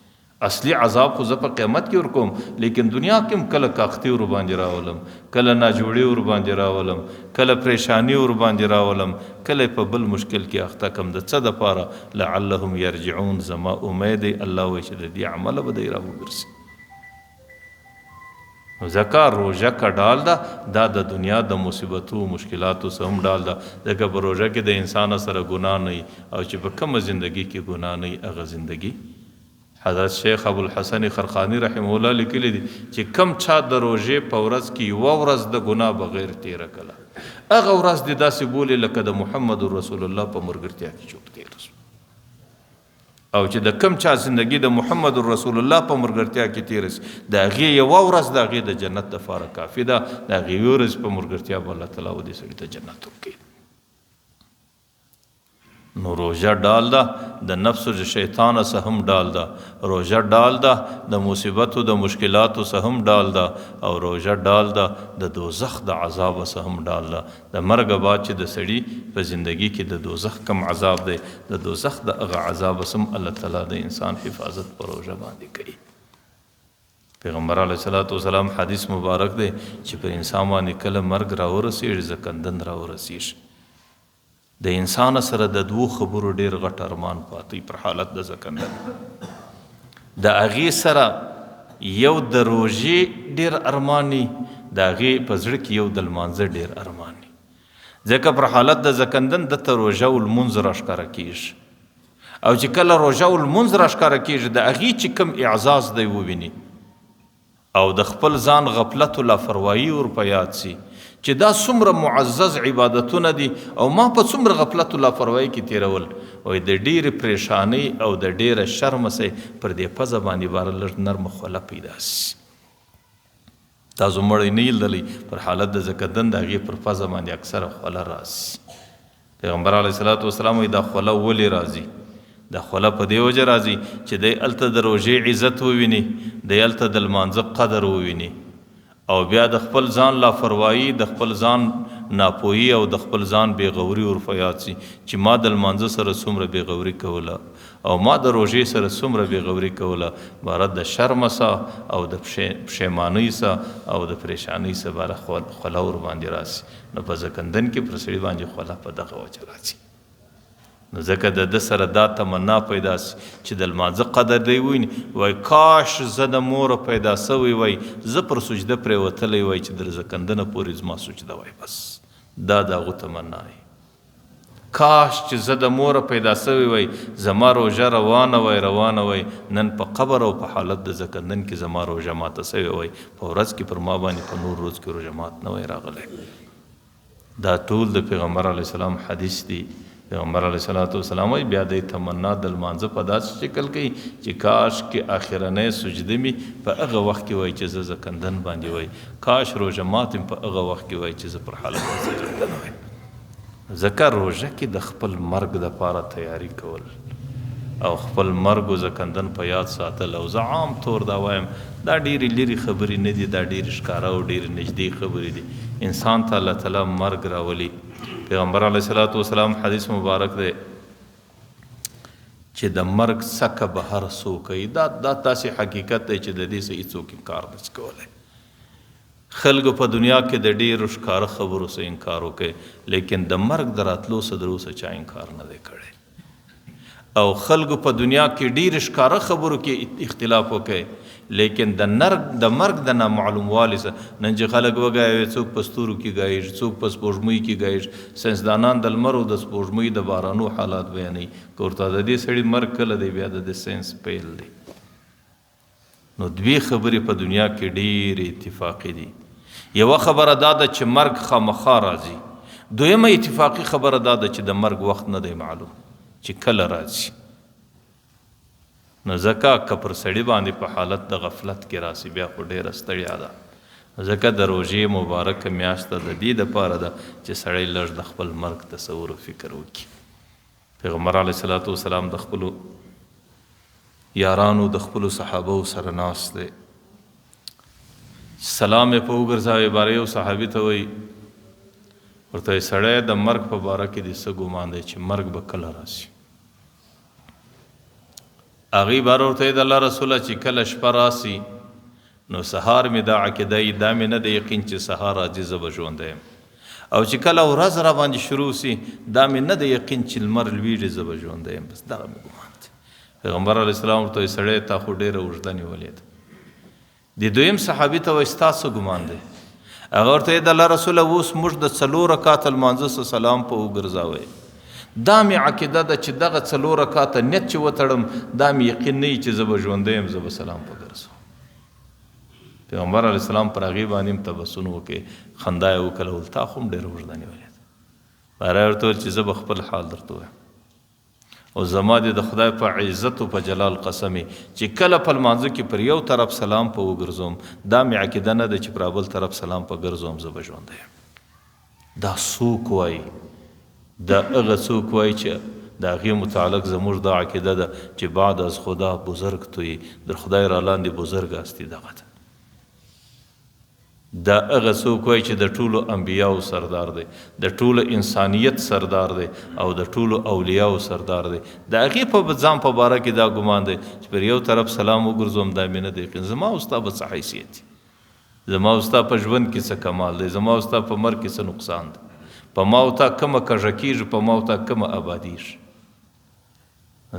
اصلي عذاب خو زه په قیامت کې ورکوم، لیکن دنیا کې هم کله کاختي ورباندې راولم، کله ناجوړي ورباندې راولم، کله پریشانی ورباندې راولم، کله په بل مشکل کې اخته کم. د څه دپاره؟ لعلهم یرجعون، زما امید دی الله وایي چې د دې عمله به دی راوګرځي. نو ځکه روژه که ډال ده، دا د دنیا د مصیبتو مشکلاتو څخه هم ډال ده، ځکه په روژه کې د انسان سره ګناه نه وي، او چې په کومه زندګي کې ګناه نه وي هغه زندګي. حضرت شیخ ابوالحسن خرقانی رحمه الله لیکلي دي چې کم چا د روژې په ورځ کې یوه ورځ د ګناه بغیر تېره کړه، هغه ورځ دې داسې بولي لکه د محمد رسول الله په ملګرتیا کې چوپ تېره شو. او چې د کم چا زندګي د محمد رسول الله په ملګرتیا کې تېره شي، د هغې یوه ورځ د هغې د جنت دپاره کافي ده، د هغې یوې ورځې په ملګرتیا به الله تعالی ودې سړي ته جنت ورکوي. نو روژه ډال ده، د نفس او د شیطان څخه هم ډال ده، روژه ډال ده د مصیبتو د مشکلاتو څخه هم ډال ده، او روژه ډال ده د دوزخ د عذاب څخه هم ډال ده. د مرګ بعد چې د سړي په زندګي کې د دوزخ کم عذاب دی، د دوزخ د هغه عذاب څخه هم الله تعالی د انسان حفاظت په روژه باندې کوي. پیغمبر علیه الصلاة والسلام حدیث مبارک دی چې پر انسان باندې کله مرګ راورسېږي، زکندن راورسېږي، د انسان سره د دوو خبرو ډېر غټ ارمان پاتې پر حالت د زکندن. د هغې سره یو د روژې ډېر ارمان وي، د هغې په زړه کې یو د لمانځه ډېر ارمان وي، ځکه پر حالت د زکندن ده ته روژه او لمونځ راښکاره کېږي، او چې کله روژه او لمونځ راښکاره کېږي د هغې چې کوم اعزاز دی وویني، او د خپل ځان غفلت او لاپروايي ور په یاد سي، چې دا څومره معزز عبادتونه دي او ما په څومره غفلت او لاپروايي کې تېرول. وایي د ډېرې پرېشانۍ او د ډېره شرمه سه پر دې پزه باندې باره لږ نرمه خوله پیدا سي. تاسو مړی نه لیدلی پر حالت د زکدن د هغې پر پزه باندې اکثره خوله راسي. پیغمبر علیه الصلاة والسلام وایي دا خوله ولې راځي؟ دا خوله په دې وجه راځي چې دی هلته د روژې عزت وویني، دی هلته د لمانځه قدر وویني او بیا د خپل ځان لاپروايي، د خپل ځان ناپوهي او د خپل ځان بې غوري ورپه یاد سي چې ما د لمانځه سره څومره بې غوري کوله او ما د روژې سره څومره بې غوري کوله، باره د شرمه سه او د پښېمانۍ سه او د پرېشانۍ سه باره خوله ورباندې راسي. نو په ځکندن کې پر سړي باندې خوله په دغه وجه راځي. نو ځکه د ده سره دا تمنا پیدا سي چې د لمانځه قدر دی وویني، وایي کاش زه د موره پیدا سوی وای، زه پر سجده پرېوتلی وای چې در ځکندنه پورې زما سجده وای، بس دا د هغو تمنا وي. کاش چې زه د موره پیدا سوی وای، زما روژه روانه وای روانه وای، نن په قبر او په حالت د ځکندن کې زما روژه ماته سوې وای، په ورځ کې پر ما باندې په نور ورځ کې روژه مات نه وای راغلی. دا ټول د پیغمبر علیه السلام حدیث دی. پیغمبر علیه الصلاة والسلام وایي بیا دی تمنا د لمانځه په داسې شکل کوي چې کاش کې آخرنۍ سجده مې په هغه وخت کې وای چې زه زکندن باندې وای، کاش روژه مات مې په هغه وخت کې وای چې زه پر حالت د زکندن وای. ځکه روژه کې د خپل مرګ دپاره تیاری کول او خپل مرګ و زکندن په یاد ساتل، او زه عام طور دا وایم دا ډېرې لرې خبرې نه دي، دا ډېرې ښکاره او ډېرې نږدې خبرې دي. انسان ته الله تعالی مرګ راولي. پیغمبر علیه الصلاة والسلام حدیث مبارک دی چې د مرګ څکه به هر څوک کوي. دا دا داسې حقیقت دی چې د دې څه هیڅوک انکار نشي کولی. خلکو په دنیا کې د ډېرو ښکاره خبرو څخه انکار وکړي، لیکن د مرګ د راتلو څخه تر اوسه چا انکار نه دی کړی. او خلکو په دنیا کې ډېرې ښکاره خبرو کې اختلاف وکړي، لیکن د نرګ د مرګ د نامعلوموالي څخه نن چې خلک وګایي، څوک په ستورو کې ګایږي، څوک په سپوږمۍ کې ګایږي، ساینسدانان د لمر او د سپوږمۍ د بارانو حالات بیانوي. که ورته د دې سړي مرګ کله دی، بیا د دې ساینس پیل دی. نو دوې خبرې په دنیا کې ډېرې اتفاقي دي. یوه خبره دا ده چې مرګ خامخا راځي، دویمه اتفاقي خبره دا ده چې د مرګ وخت نه دی معلوم چې کله راځي. نو ځکه که پر سړي باندې په حالت د غفلت کې راسي، بیا خو ډېره ستړیا ده. ځکه د روژې مبارکه میاشت د دې دپاره ده چې سړی لږ د خپل مرګ تصور او فکر وکړي. پیغمبر علیه الصلاة والسلام د خپلو یارانو د خپلو صحابو سره ناست دی، سلام یې په وګرځاوه، باره یو صحابي ته وایي ورته وایي سړی د مرګ په باره کې دې څه ګمان دی چې مرګ به کله راسي؟ هغوی باره ورته وایي د الله رسوله چې کله شپه راسي نو سهار مې دا عقیده وي، دا مې نه دی یقین چې سهار راځي زه به ژوندی یم، او چې کله ورځ را باندې شروع سي دا مې نه دی یقین چې لمر لویږي زه به ژوندی یم، بس دغه مې ګمان دی. پیغمبر علیه السلام ورته وایي سړی تا خو ډېره اوږده نیولې ده. د دویم صحابي ته وایي ستا څه ګمان دی؟ هغه ورته وایي د الله رسوله اوس موږ د څلور رکعته لمانځه څه سلام په وګرځاوی، دا مې عقیده ده چې دغه څلور رکعته نیت چې وتړم دا مې یقین نه وي چې زه به ژوندی یم، زه به سلام په ګرځوم. پیغمبر علیه السلام پر هغې باندې هم تبسم وکړي، خندا یې وکړه، ویل تا خو هم ډېره اوږده نیولې ده. باره یې ورته وویل چې زه به خپل حال درته ووایم، او زما دې د خدای په عزت او په جلال قسم چې کله په لمانځه کې پر یو طرف سلام په وګرځوم دا مې عقیده نه ده چې پر بل طرف سلام په ګرځوم زه به ژوندی یم. دا څوک وایي؟ دا هغه څوک وایي چې د هغې متعلق زموږ دا عقیده ده چې بعد از خدا بزرګ تویې، در خدای را لاندې بزرګ هستي دغه ده. دا هغه څوک وایي چې د ټولو انبیاو سردار دی، د ټولو انسانیت سردار دی او د ټولو اولیاو سردار دی. د هغې په ځان په باره کې دا ګمان دی چې پر یو طرف سلام وګرځوم دا مې نه دی یقین، زما او ستا به څه حیثیت وي، زما او ستا په ژوند کې څه کمال دی، زما او ستا په مرګ کې څه نقصان دی، په ما او تا کومه کږه کېږي، په ما او تا کومه آبادېږي.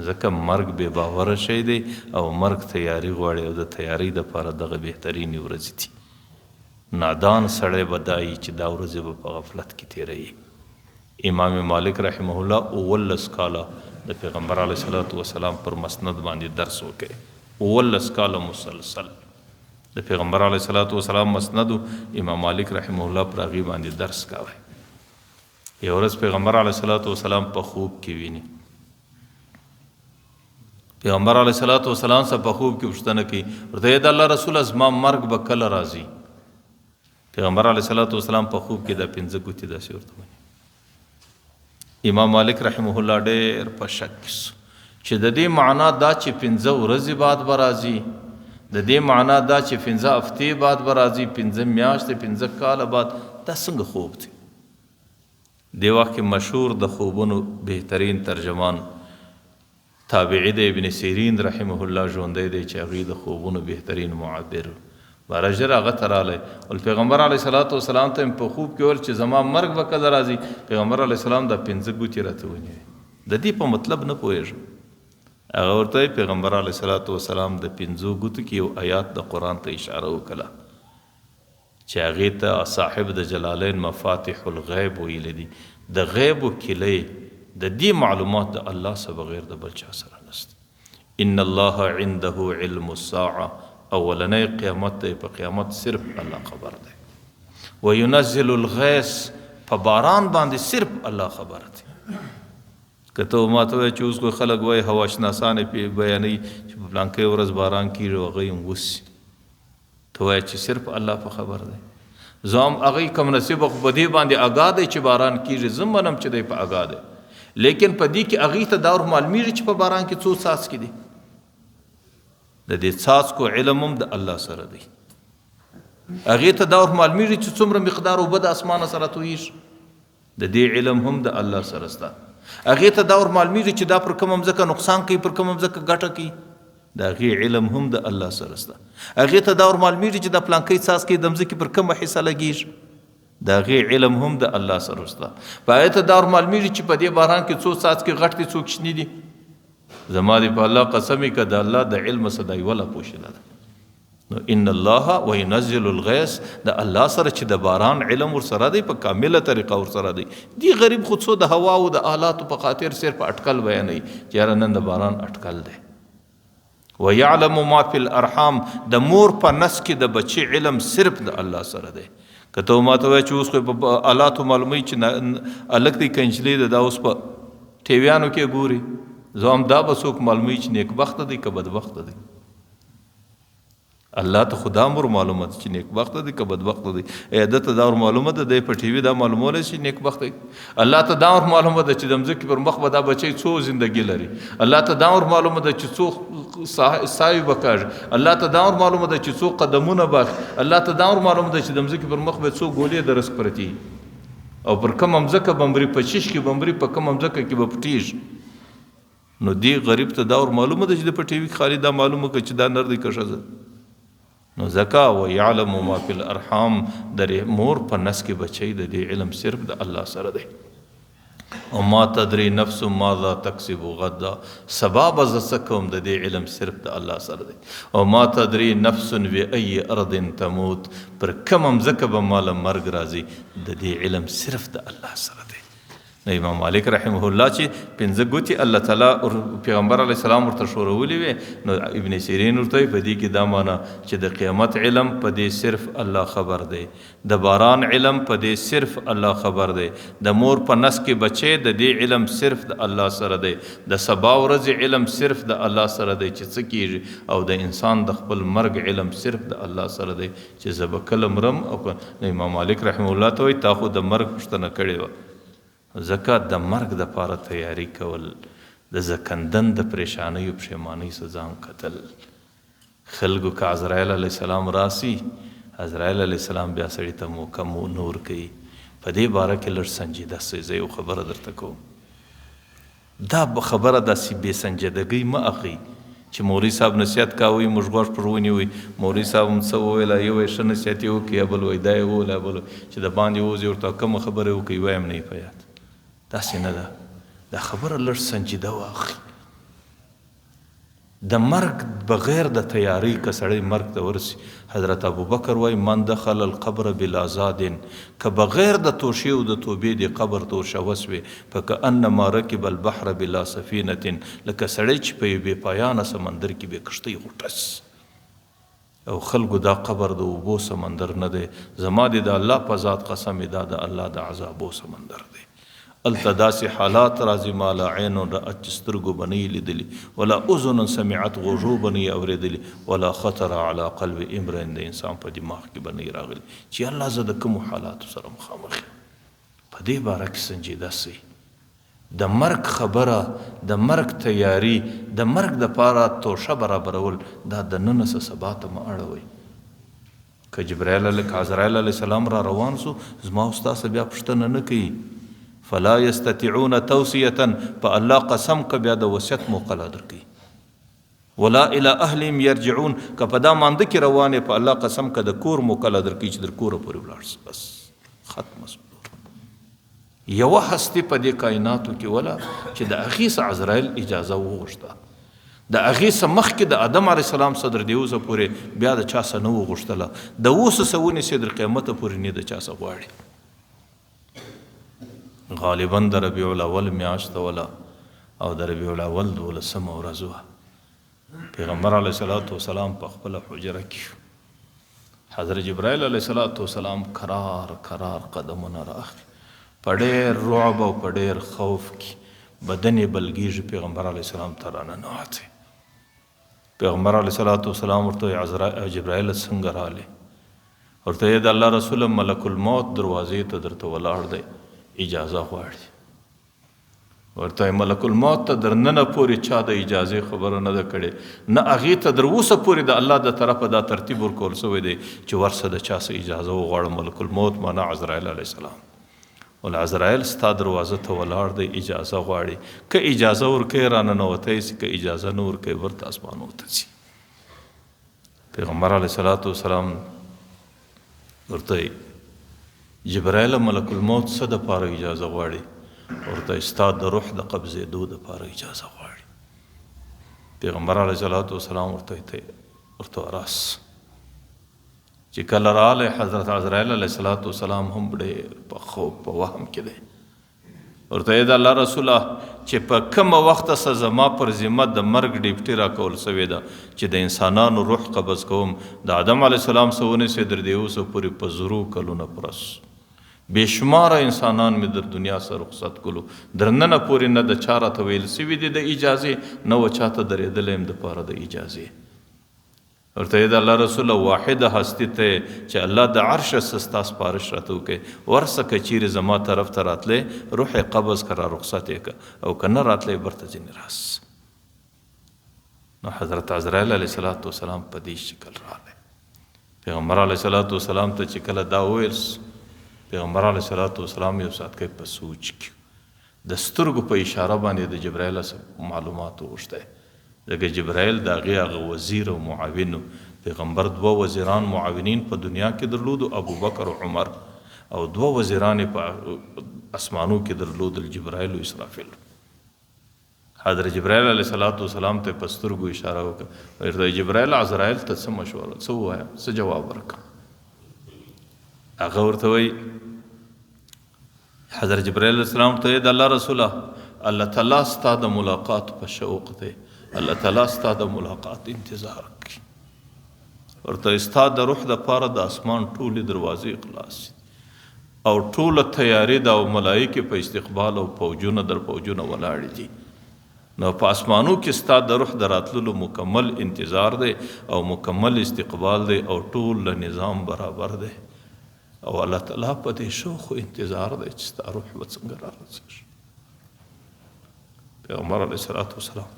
ځکه مرګ بې باوره شی دی او مرګ تیاری غواړي او د تیاری دپاره دغه بهترینې ورځې دي. نادان سړی به دا وي چې دا ورځې به په غفلت کې تېروي. امام مالک رحمه الله 17 کاله د پیغمبر علیه الصلاة والسلام پر مسند باندې درس وکړي، 17 کاله مسلسل. د د پیغمبر علیه الصلاة والسلام مسند امام مالک رحمه الله پر هغې باندې درس کاوه. یو ورځ پیغمبر علیه الصلاة والسلام په خوب کې ویني. پیغمبر علیه الصلاة والسلام څخه په خوب کې پوښتنه کوي، ورته د الله رسول زما مرګ به کله راځي؟ پیغمبر علیه الصلاة والسلام په خوب کې دا 5 ګوتې داسې ورته ونیولې. امام مالک رحمه الله ډېر په شک کې سو چې د دې معنا دا چې 5 ورځې بعد به راځي، د دې معنا دا چې 5 هفتې بعد به راځي، 5 میاشتې، 5 کاله بعد، دا څنګه خوب دی؟ دې وخت کې مشهور د خوبونو بهترین ترجمان تابعي دی ابن سیرین رحمه الله ژوندی دی چې هغوی د خوبونو بهترین معبر باره ژر هغه ته راغلی. ول پیغمبر علیه الصلاة والسلام ته په خوب کې ویل چې زما مرګ به کله راځي؟ پیغمبر علیه السلام دا 5 ګوتې راته ونیوې، د دې په مطلب نه پوهېږم. هغه ورته وایي پیغمبر علیه الصلاة والسلام د 5 ګوتو کې یو آیات د قرآن ته اشاره وکړه چې هغې ته صاحب د جلالین مفاتح الغیب ویلی دي. د غیبو کیلۍ د دې معلومات د الله څخه بغیر د بل چا سره نشته. ان الله عنده علم الساعة، اولنی قیامت دی، په قیامت صرف الله خبر دی. وینزل الغیث، په باران باندې صرف الله خبر دی. که ته ما ته وایې چې اوس خو خلک وایي هواشناسان یې پرې بیانوي چې په پلانکۍ ورځ باران کېږي او هغه یې هم وسي، ته وایې چې صرف الله په خبر دی. زه هم هغوی کم نصیبه خو په دې باندې اګاه دی چې باران کېږي، زه منم چې دی په اګاه دی، لیکن په دې کې هغوی ته دا ور معلومېږي چې په باران کې څو څاڅکي دي. د دې څاڅکو علم هم د الله سره دی. هغې ته دا ور معلومېږي چې څومره مقدار اوبه د اسمانه سره تویېږي، د دې علم هم د الله سره سته. هغې ته دا ور معلومېږي چې دا پر کومه مځکه نقصان کوي، پر کومه مځکه ګټه کوي، د هغې علم هم د الله سره سته. هغې ته دا ور معلومېږي چې دا پلانکی څاڅکی د مځکې پر کومه حصه لګېږي، د هغې علم هم د الله سره سته. په هغې ته دا ور معلومېږي چې په دې باران کې څو څاڅکي غټ دي، څو کوچني دي. زما دې په الله قسم وي که د الله د علم څخه دا یوه لا پوښتنه ده. نو ان الله وینزل الغیث، د الله سره چې د باران علم ورسره دی په کامله طریقه ورسره دی. دی غریب خو څو د هوا او د آلاتو په خاطر صرف اټکل بیانوي چې یاره نن د باران اټکل دی. ویعلم ما فی الارحام، د مور په نس کې د بچي علم صرف د الله سره دی. که ته ما ته وایې چې اوس خو په آلاتو معلوموي چې هلک دی که نجلۍ ده، دا اوس په ټیویانو کې ګوري، زه هم دا به څوک معلوموي چې نیکبخته دی که بدبخته دی؟ الله ته خو دا هم ور معلومه ده چې نیکبخته دی که بدبخته دی. ای ده ته دا ور معلومه ده، دی په ټي وي دا معلومولی شي نیکبخته دی. الله ته دا ور معلومه ده چې د مځکې پر مخ به دا بچی څو زندګي لري. الله ته دا ور معلومه ده چې څو ساوې به کاږي. الله ته دا ور معلومه ده چې څو قدمونه به اخلي. الله ته دا ور معلومه ده چې د مځکې پر مخ به څو ګولې د رزق پرتې او پر کومه مځکه به مري، په چیش کې به مري، په کومه مځکه کې به پټېږي. نو دې غریب ته دا ور معلومه ده چې د په ټي وي کې خالي دا معلومه کړه چې دا نر دی که ښځه. نو ځکه ویعلم ما فی الارحام، د مور په نس کې بچی د دې علم صرف د الله سره دی. او ما تدري نفس ماذا تکسب غدا، سبا به زه څه کوم د دې علم صرف د الله سره دی. او ما تدري نفس بأي ارض تموت، پر کومه مځکه به ماله مرګ راځي د دې علم صرف د الله سره دی. نو امام مالک رحمه الله چې 5 ګوتې الله تعالی پیغمبر علیه السلام ورته ښورولې وې، نو ابن سیرین ورته وایي په دې کې دا معنا چې د قیامت علم په دې صرف الله خبر دی، د باران علم په دې صرف الله خبر دی، د مور په نس کې بچی د دې علم صرف د الله سره دی، د سبا ورځې علم صرف د الله سره دی چې څه کېږي، او د انسان د خپل مرګ علم صرف د الله سره دی چې زه به کله مرم. او نو امام مالک رحمه الله ته وایي تا خو د مرګ پوښتنه کړې وه، ځکه د مرګ دپاره تیاری کول، د ځکندن د پریشانیو پښیمانۍ څخه ځان کتل. خلکو که عزرائیل علیه السلام راسي، عزرائیل علیه السلام بیا سړي ته موقع نه ورکوي. په دې باره کې لږ سنجیده سئ، زه یو خبره درته کوم. دا خبره داسې بې سنجیدګۍ مه اخلئ چې مولوي صاحب نصیحت کاوه، موږ غوږ پر ونیوی، مولوي صاحب هم څه وویل، یو یې ښه نصیحت یې وکړي، بل وایي دا یې وویل، بل چې د باندې ووځي ورته کومه خبره یې وکړي، یوه یې هم نه وي په یاد. داسې نه ده، دا خبره لږ سنجیده واخلي. د مرګ بغیر د تیاری که سړی مرګ ته ورسي، حضرت ابوبکر وایي من دخل القبر بلا زاد، که بغیر د توشې او د توبې دې قبر ته ورشوه سوې، فکأنما رکب البحر بلا سفینة، لکه سړی چې په یو بې پایانه سمندر کې بې کښتۍ غوټه سي. او خلکو دا قبر د اوبو سمندر نه دی، زما دې د الله په ذات قسم دا د الله د عذابو سمندر دی. هلته داسې حالات راځي ما لا عین رأت چې سترګو به نه یي لیدلي، ولا اذن سمعت غوږو به نه یي اورېدلي، ولا خطر علی قلب امرئ د انسان په دماغ کې به نه یي راغلي چې الله زه د کومو حالاتو سره مخامخ یم. په دې باره کې سنجیده سئ. د مرګ خبره، د مرګ تیاري، د مرګ دپاره توښه برابرول دا د ننه څه سبا ته مه اړوئ. که جبرائیل که عزرائیل علیه السلام را روان سو زما او ستا څخه بیا پوښتنه نه کوي. فلا یستطیعون توصیة په الله قسم که بیا د وصیت موقع لا درکوي. ولا الی اهلهم یرجعون که په دا مانده کې روان یې په الله قسم که د کور موقع لا درکوي چې در کوره پورې ولاړ سې بس ختمه سو. یوه هستي په دې کایناتو کې وله چې د هغې څخه عزرائیل اجازه وغوښته، د هغې څخه مخکې د آدم علیه السلام څخه در دې اوسه پورې بیا د چا څخه نه وغوښتله، د اوسه څخه ونیسې در قیامته پورې نه د چا څخه غواړي. غالبا د ربیع الاول میاشت وله او د ربیع الاول دولسمه ورځ وه. پیغمبر علیه الصلاة والسلام په خپله حجره کې حضرت جبرائیل علیه الصلاة والسلام کرار کرار قدمونه را اخلي، په ډېر رعب او په ډېر خوف کې بدن یې بلګېږي، پیغمبر علیه السلام ته راننوتی. پیغمبر علیه الصلاة والسلام ورته وایي جبرائیل څنګه راغلې؟ ورته یې د الله رسوله ملک الموت دروازې ته درته ولاړ دی، اجازه غواړي. ورته ملک الموت ته در ننه پورې چا د اجازې خبره نه ده کړې، نه هغې ته در اوسه پورې د الله د طرفه دا ترتیب ورکول شوی دی چې ورسه د چا څه اجازه وغواړه. ملک الموت معنا عزرائیل علیه السلام. ول عزرائیل ستا دروازه ته ولاړ دی، اجازه غواړي، که اجازه ورکوې راننوتی سي، که اجازه نه ورکوې ورته اسمانو ته ځي. پیغمبر علیه الصلاة والسلام ورته جبرائیل ملک الموت څه دپاره اجازه غواړي؟ ورته ستا د روح د قبضېدو دپاره اجازه غواړي. پیغمبر علیه الصلاة والسلام ورته ورته راس چې کله راغلی حضرت عزرائیل علیه الصلاة والسلام هم ډېر په خوب په وهم کې دی. ورته یې د الله رسوله چې په کومه وخته څه زما پر ذمه د مرګ ډیپټي راکول سوې ده چې د انسانانو روح قبض کوم، د آدم علیه السلام څه ونیسې در دې اوسه پورې په زرو کلونه پرس بې شماره انسانان مې در دنیا څخه رخصت کړو، در ننه پورې نه د چا راته ویل سوي دي د اجازې، نه و چا ته درېدلی یم دپاره د اجازې. ورته یې د الله رسوله واحده هستي ته یې چې الله د عرشه څه ستا سپارش راته وکړي، ورسه که چیرې زما طرف ته راتلې روح یې قبض که را رخصت یې که، او که نه راتلې برته ځینې راس. نو حضرت عزرائیل علیه الصلاة والسلام په دې شکل راغی. پیغمبر علیه الصلاة والسلام ته چې کله دا وویل، پیغمبر علیه الصلاة والسلام یو ساعت کې په سوچ کې د سترګو په اشاره باندې د جبرائیل څخه معلومات وغوښتی، ځکه جبرائیل د هغې هغه وزیر او معاون و. پیغمبر دوه وزیران معاونین په دنیا کې درلودو، ابوبکر او عمر، او دوه وزیران یې په اسمانو کې درلودل، جبرائیل او اسرافیل. حضرت جبرائیل علیه الصلاة والسلام ته په سترګو اشاره وکړه، ورته جبرائیل عزرائیل ته څه مشوره، څه ووایم، څه جواب ورکړم؟ هغه ورته وایي حضرت جبرائیل علیه السلام ورته وایي د الله رسوله الله تعالی ستا د ملاقات په شوق دی، الله تعالی ستا د ملاقات انتظار کوي. ورته ستا د روح دپاره د اسمان ټولې دروازې خلاصې دي او ټوله تیاري ده او ملایکې په استقبال او فوجونه در فوجونه ولاړې دي. نو په اسمانو کې ستا د روح د راتللو مکمل انتظار دی او مکمل استقبال دی او ټول له نظام برابر دی او الله تعالی په دې شوق او انتظار دی چې ستا روح به څنګه را رسېږي. پیغمبر علیه الصلاة والسلام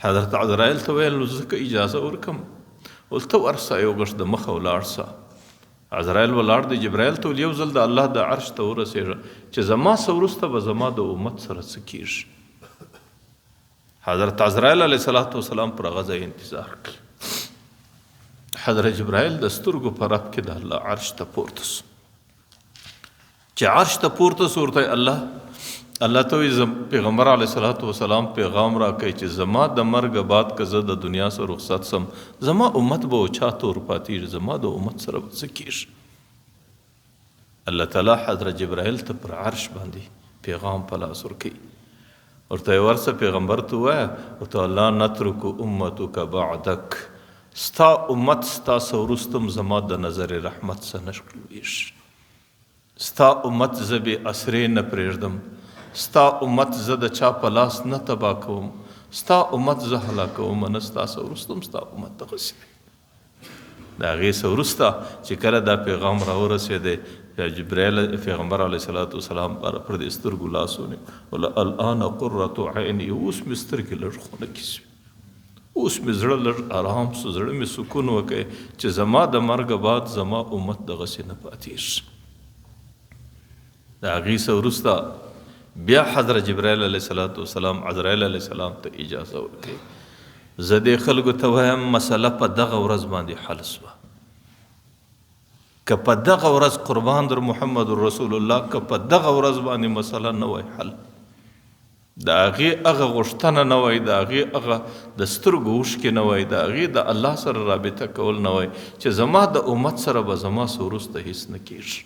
حضرت عزرائیل ته ویل نو زه که اجازه ورکم ول ته ورسه یو غښ د مخه ولاړ سه. عزرائیل ولاړ دی، جبرائیل ته ویل یو ځل د الله د عرش ته ورسېږه چې زما څه وروسته به زما د امت سره څه کېږي. حضرت عزرائیل علیه الصلاة والسلام پر هغه ځای انتظار کړي. حضرت جبرائیل د سترګو په رپ کې د الله عرش ته پورته سو. چې عرش ته پورته سو ورته الله الله ته وایي پیغمبر علیه الصلاة والسلام پیغام راکوي چې زما د مرګ بعد که زه د دنیا سره رخصت سم زما امت به چا ته ورپاتېږي، زما د امت سره به څه کېږي؟ الله تعالی حضرت جبرائیل ته پر عرش باندې پیغام په لاس ورکوي. ورته یې ورسه پیغمبر ته ووایه، ورته لا نترک امتک بعدک، ستا امت ستا څخه وروسته هم زما د نظر رحمت څخه نه شکلویږي، ستا امت زه بې اسرې نه پرېږدم، ستا امت زه د چا په لاس نه تباه کوم، ستا امت زه هلاکوم نه، ستا څخه وروسته هم ستا امت دغسې دی. د هغې څخه وروسته چې کله دا پیغام راورسېدی، بیا جبرائیل پیغمبر علیه الصلاة والسلام پر دې سترګو لاس ونیو، وله الآن قرة عیني، اوس مې سترګې لږ خنکې سوې، اوس مې زړه لږ آرام سو، زړه مې سکون وکړ چې زما د مرګه بعد زما امت دغسې نه پاتېږي. د هغې څخه وروسته بیا حضرت جبرائیل علیه الصلاة والسلام عزرائیل علیه السلام ته اجازه ورکړي، زه دې خلکو ته وایم مسله په دغه ورځ باندې حل سوه، که په دغه ورځ قربان در محمد رسول الله، که په دغه ورځ باندې مسله نه وای حل، د هغې هغه غوښتنه نه وای، د هغې هغه د سترګو اوښکې نه وای، د هغې د الله سره رابطه کول نه وای چې زما د امت سره به زما څه وروسته هیڅ نه کېږي.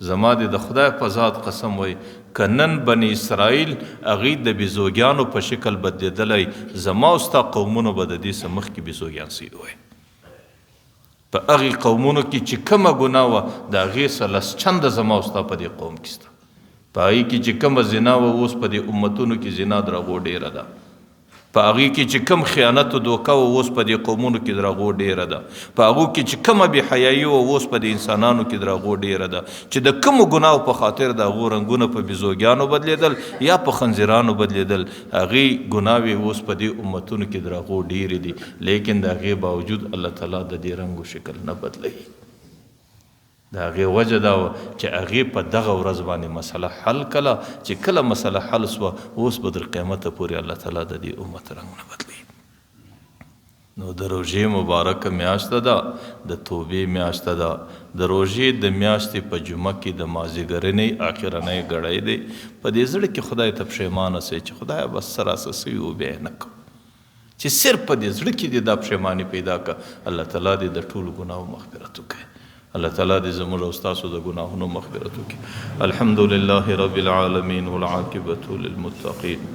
زما دې د خدای په ذات قسم وای، که نن بني اسرائیل هغوی د بیزوګیانو په شکل بدلېدلی، زما او ستا قومونه به د دې څه مخکې بیزوګیان سوي وای. په هغې قومونو کې چې کومه ګناه وه د هغې څه لس چنده زما او ستا په دې قوم کې سته. په هغې کې چې کومه زنا وه اوس په دې امتونو کې زنا درغو ډېره ده. په هغې کې چې کوم خیانت او دوکه وه اوس په دې قومونو کې درغو ډېره ده. په هغو کې چې کومه بې حیایي وه اوس په دې انسانانو کې درغو ډېره ده. چې د کومو ګناو په خاطر د هغو رنګونه په بیزوګیانو بدلېدل یا په خنزیرانو بدلېدل، هغې ګناوې اوس په دې امتونو کې درغو ډېرې دي، لیکن د هغې باوجود الله تعالی د دې رنګ او شکل نه بدلوي. د هغې وجه دا وه چې هغې په دغه ورځ باندې مسله حل کړه، چې کله مسله حل سوه اوس به تر قیامته پورې الله تعالی د دې امت رنګ نه بدلوي. نو د روژې مبارکه میاشت ده، د توبې میاشت ده. د روژې د میاشتې په جمعه کې د مازیګرنۍ آخرنۍ ګړی دی. په دې زړه کې خدای ته پښیمانه سئ چې خدایه بس څه راسه سوي وو بیا یې نه کوم، چې صرف په دې زړه کې دې دا پښیماني پیدا کړه. الله تعالی دې د ټولو ګناهو مغفرت وکړي. الله تعالی دې زموږ او ستاسو د ګناهونو مغفرت وکړي. الحمد لله رب العالمین والعاقبة للمتقین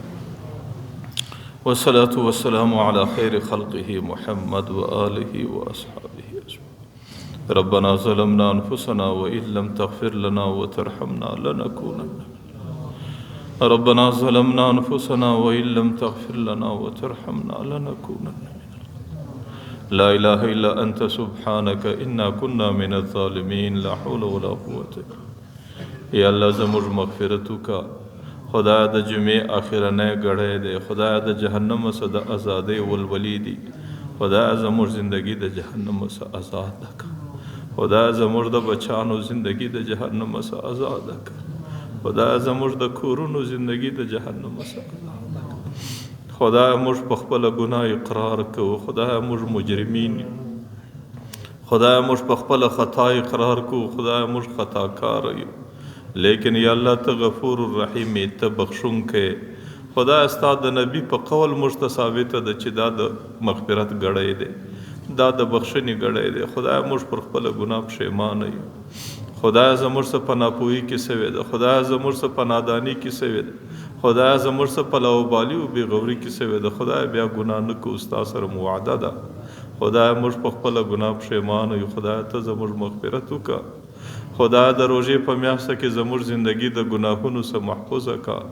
والصلاة والسلام على خير خلقه محمد وآله وأصحابه أجمعين. ربنا ظلمنا أنفسنا وإن لم تغفر لنا وترحمنا لنكونن. ربنا ظلمنا أنفسنا وإن لم تغفر لنا وترحمنا لنكونن من. لا إله إلا أنت سبحانك إنا كنا من الظالمين. لا حول ولا قوة إلا یا الله زموږ مغفرت وکړه. خدای د جمعې آخرنۍ ګړی دی، خدای د جهنم څخه د ازادۍ ولولې دي. خدای زموږ زندګي د جهنم څخه ازاده کړه. خدای زموږ د بچانو زندګي د جهنم څخه ازاده کړه. خدای زموږ د کورونو زندګي د جهنم څخه ازاده کړه. خدای موږ په خپله ګناه اقرار کوو. خدای موږ مجرمین یو. خدای موږ په خپله خطا اقرار کوو. خدای موږ خطاکار یو، لیکن یا الله ته غفور الرحیم یې، ته بخښونکی. خدای ستا د نبی په قول موږ ته ثابته ده چې دا د مغفرت ګړی دی، دا د بخښنې ګړی دی. خدای موږ پر خپله ګناه پښیمانه یو. خدای زموږ څخه په ناپوهي کې سوې ده، خدای زموږ څخه په ناداني کې سوې ده، خدای زموږ څخه په لاوبالي او بېغوري کې سوې ده. خدای بیا ګناه نه کوو، ستا سره مو وعده ده. خدای موږ په خپله ګناه پښیمانه یو. خدای ته زموږ مغفرت وکړه. خدای د روژې په میاشت کې زموږ زندګي د ګناهونو څخه محفوظه کړه.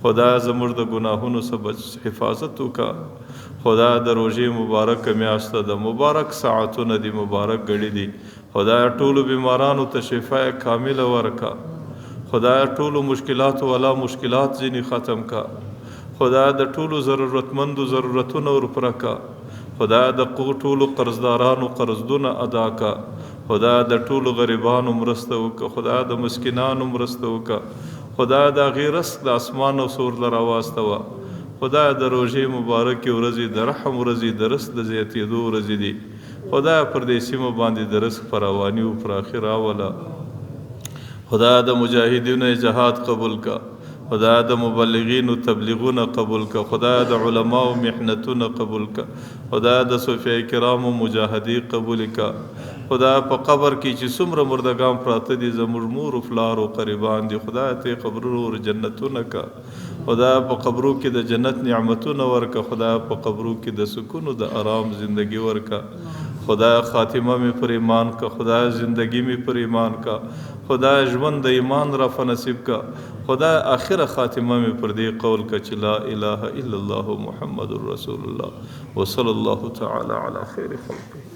خدای زموږ د ګناهونو څخه حفاظت وکړه. خدای د روژې مبارکه میاشت ده، مبارک ساعتونه دي، مبارک ګړي دي. خدای ټولو بیمارانو ته شفا کامله ورکړه. خدای ټولو مشکلاتو والا مشکلات ځینې ختم کړه. خدای د ټولو ضرورتمندو ضرورتونه ورپوره کړه. خدای د ټولو قرضدارانو قرضونه ادا کړه. خدای د ټولو غریبانو مرسته وکړه. خدای د مسکینانو مرسته وکړه. خدای د هغې رزق د اسمان او سور له راواستوه. خدای د روژې مبارکې ورځې، د رحم ورځې، د رزق د زیاتېدو ورځې دي. خدای پر دې سیمه باندې د رزق فراواني او پراخي راوله. خدای د مجاهدینو جهاد قبول کړه. خدایا د مبلغینو تبلیغونه قبول که، خدایا د علماو محنتونه قبول که، خدایا د صوفیاء کرامو مجاهدې قبول که. خدایا په قبر کې چې څومره مردګان پراته دي، زموږ مور او پلار او قریبان دي، خدایا ته یې قبرونه ور جنتونه که. خدایا په قبرو کې د جنت نعمتونه ورکه. خدایا په قبرو کې د سکون او د آرام زندگی ورکه. خدایا خاتمه مې پر ایمان که، خدایا زندگی مې پر ایمان که، خدایا ژوند د ایمان را په نصیب که، خدایا اخره خاتمه مې پر دې قول که چې لا اله الا الله محمد رسول الله. وصلی الله تعالی علی خیر خلقه.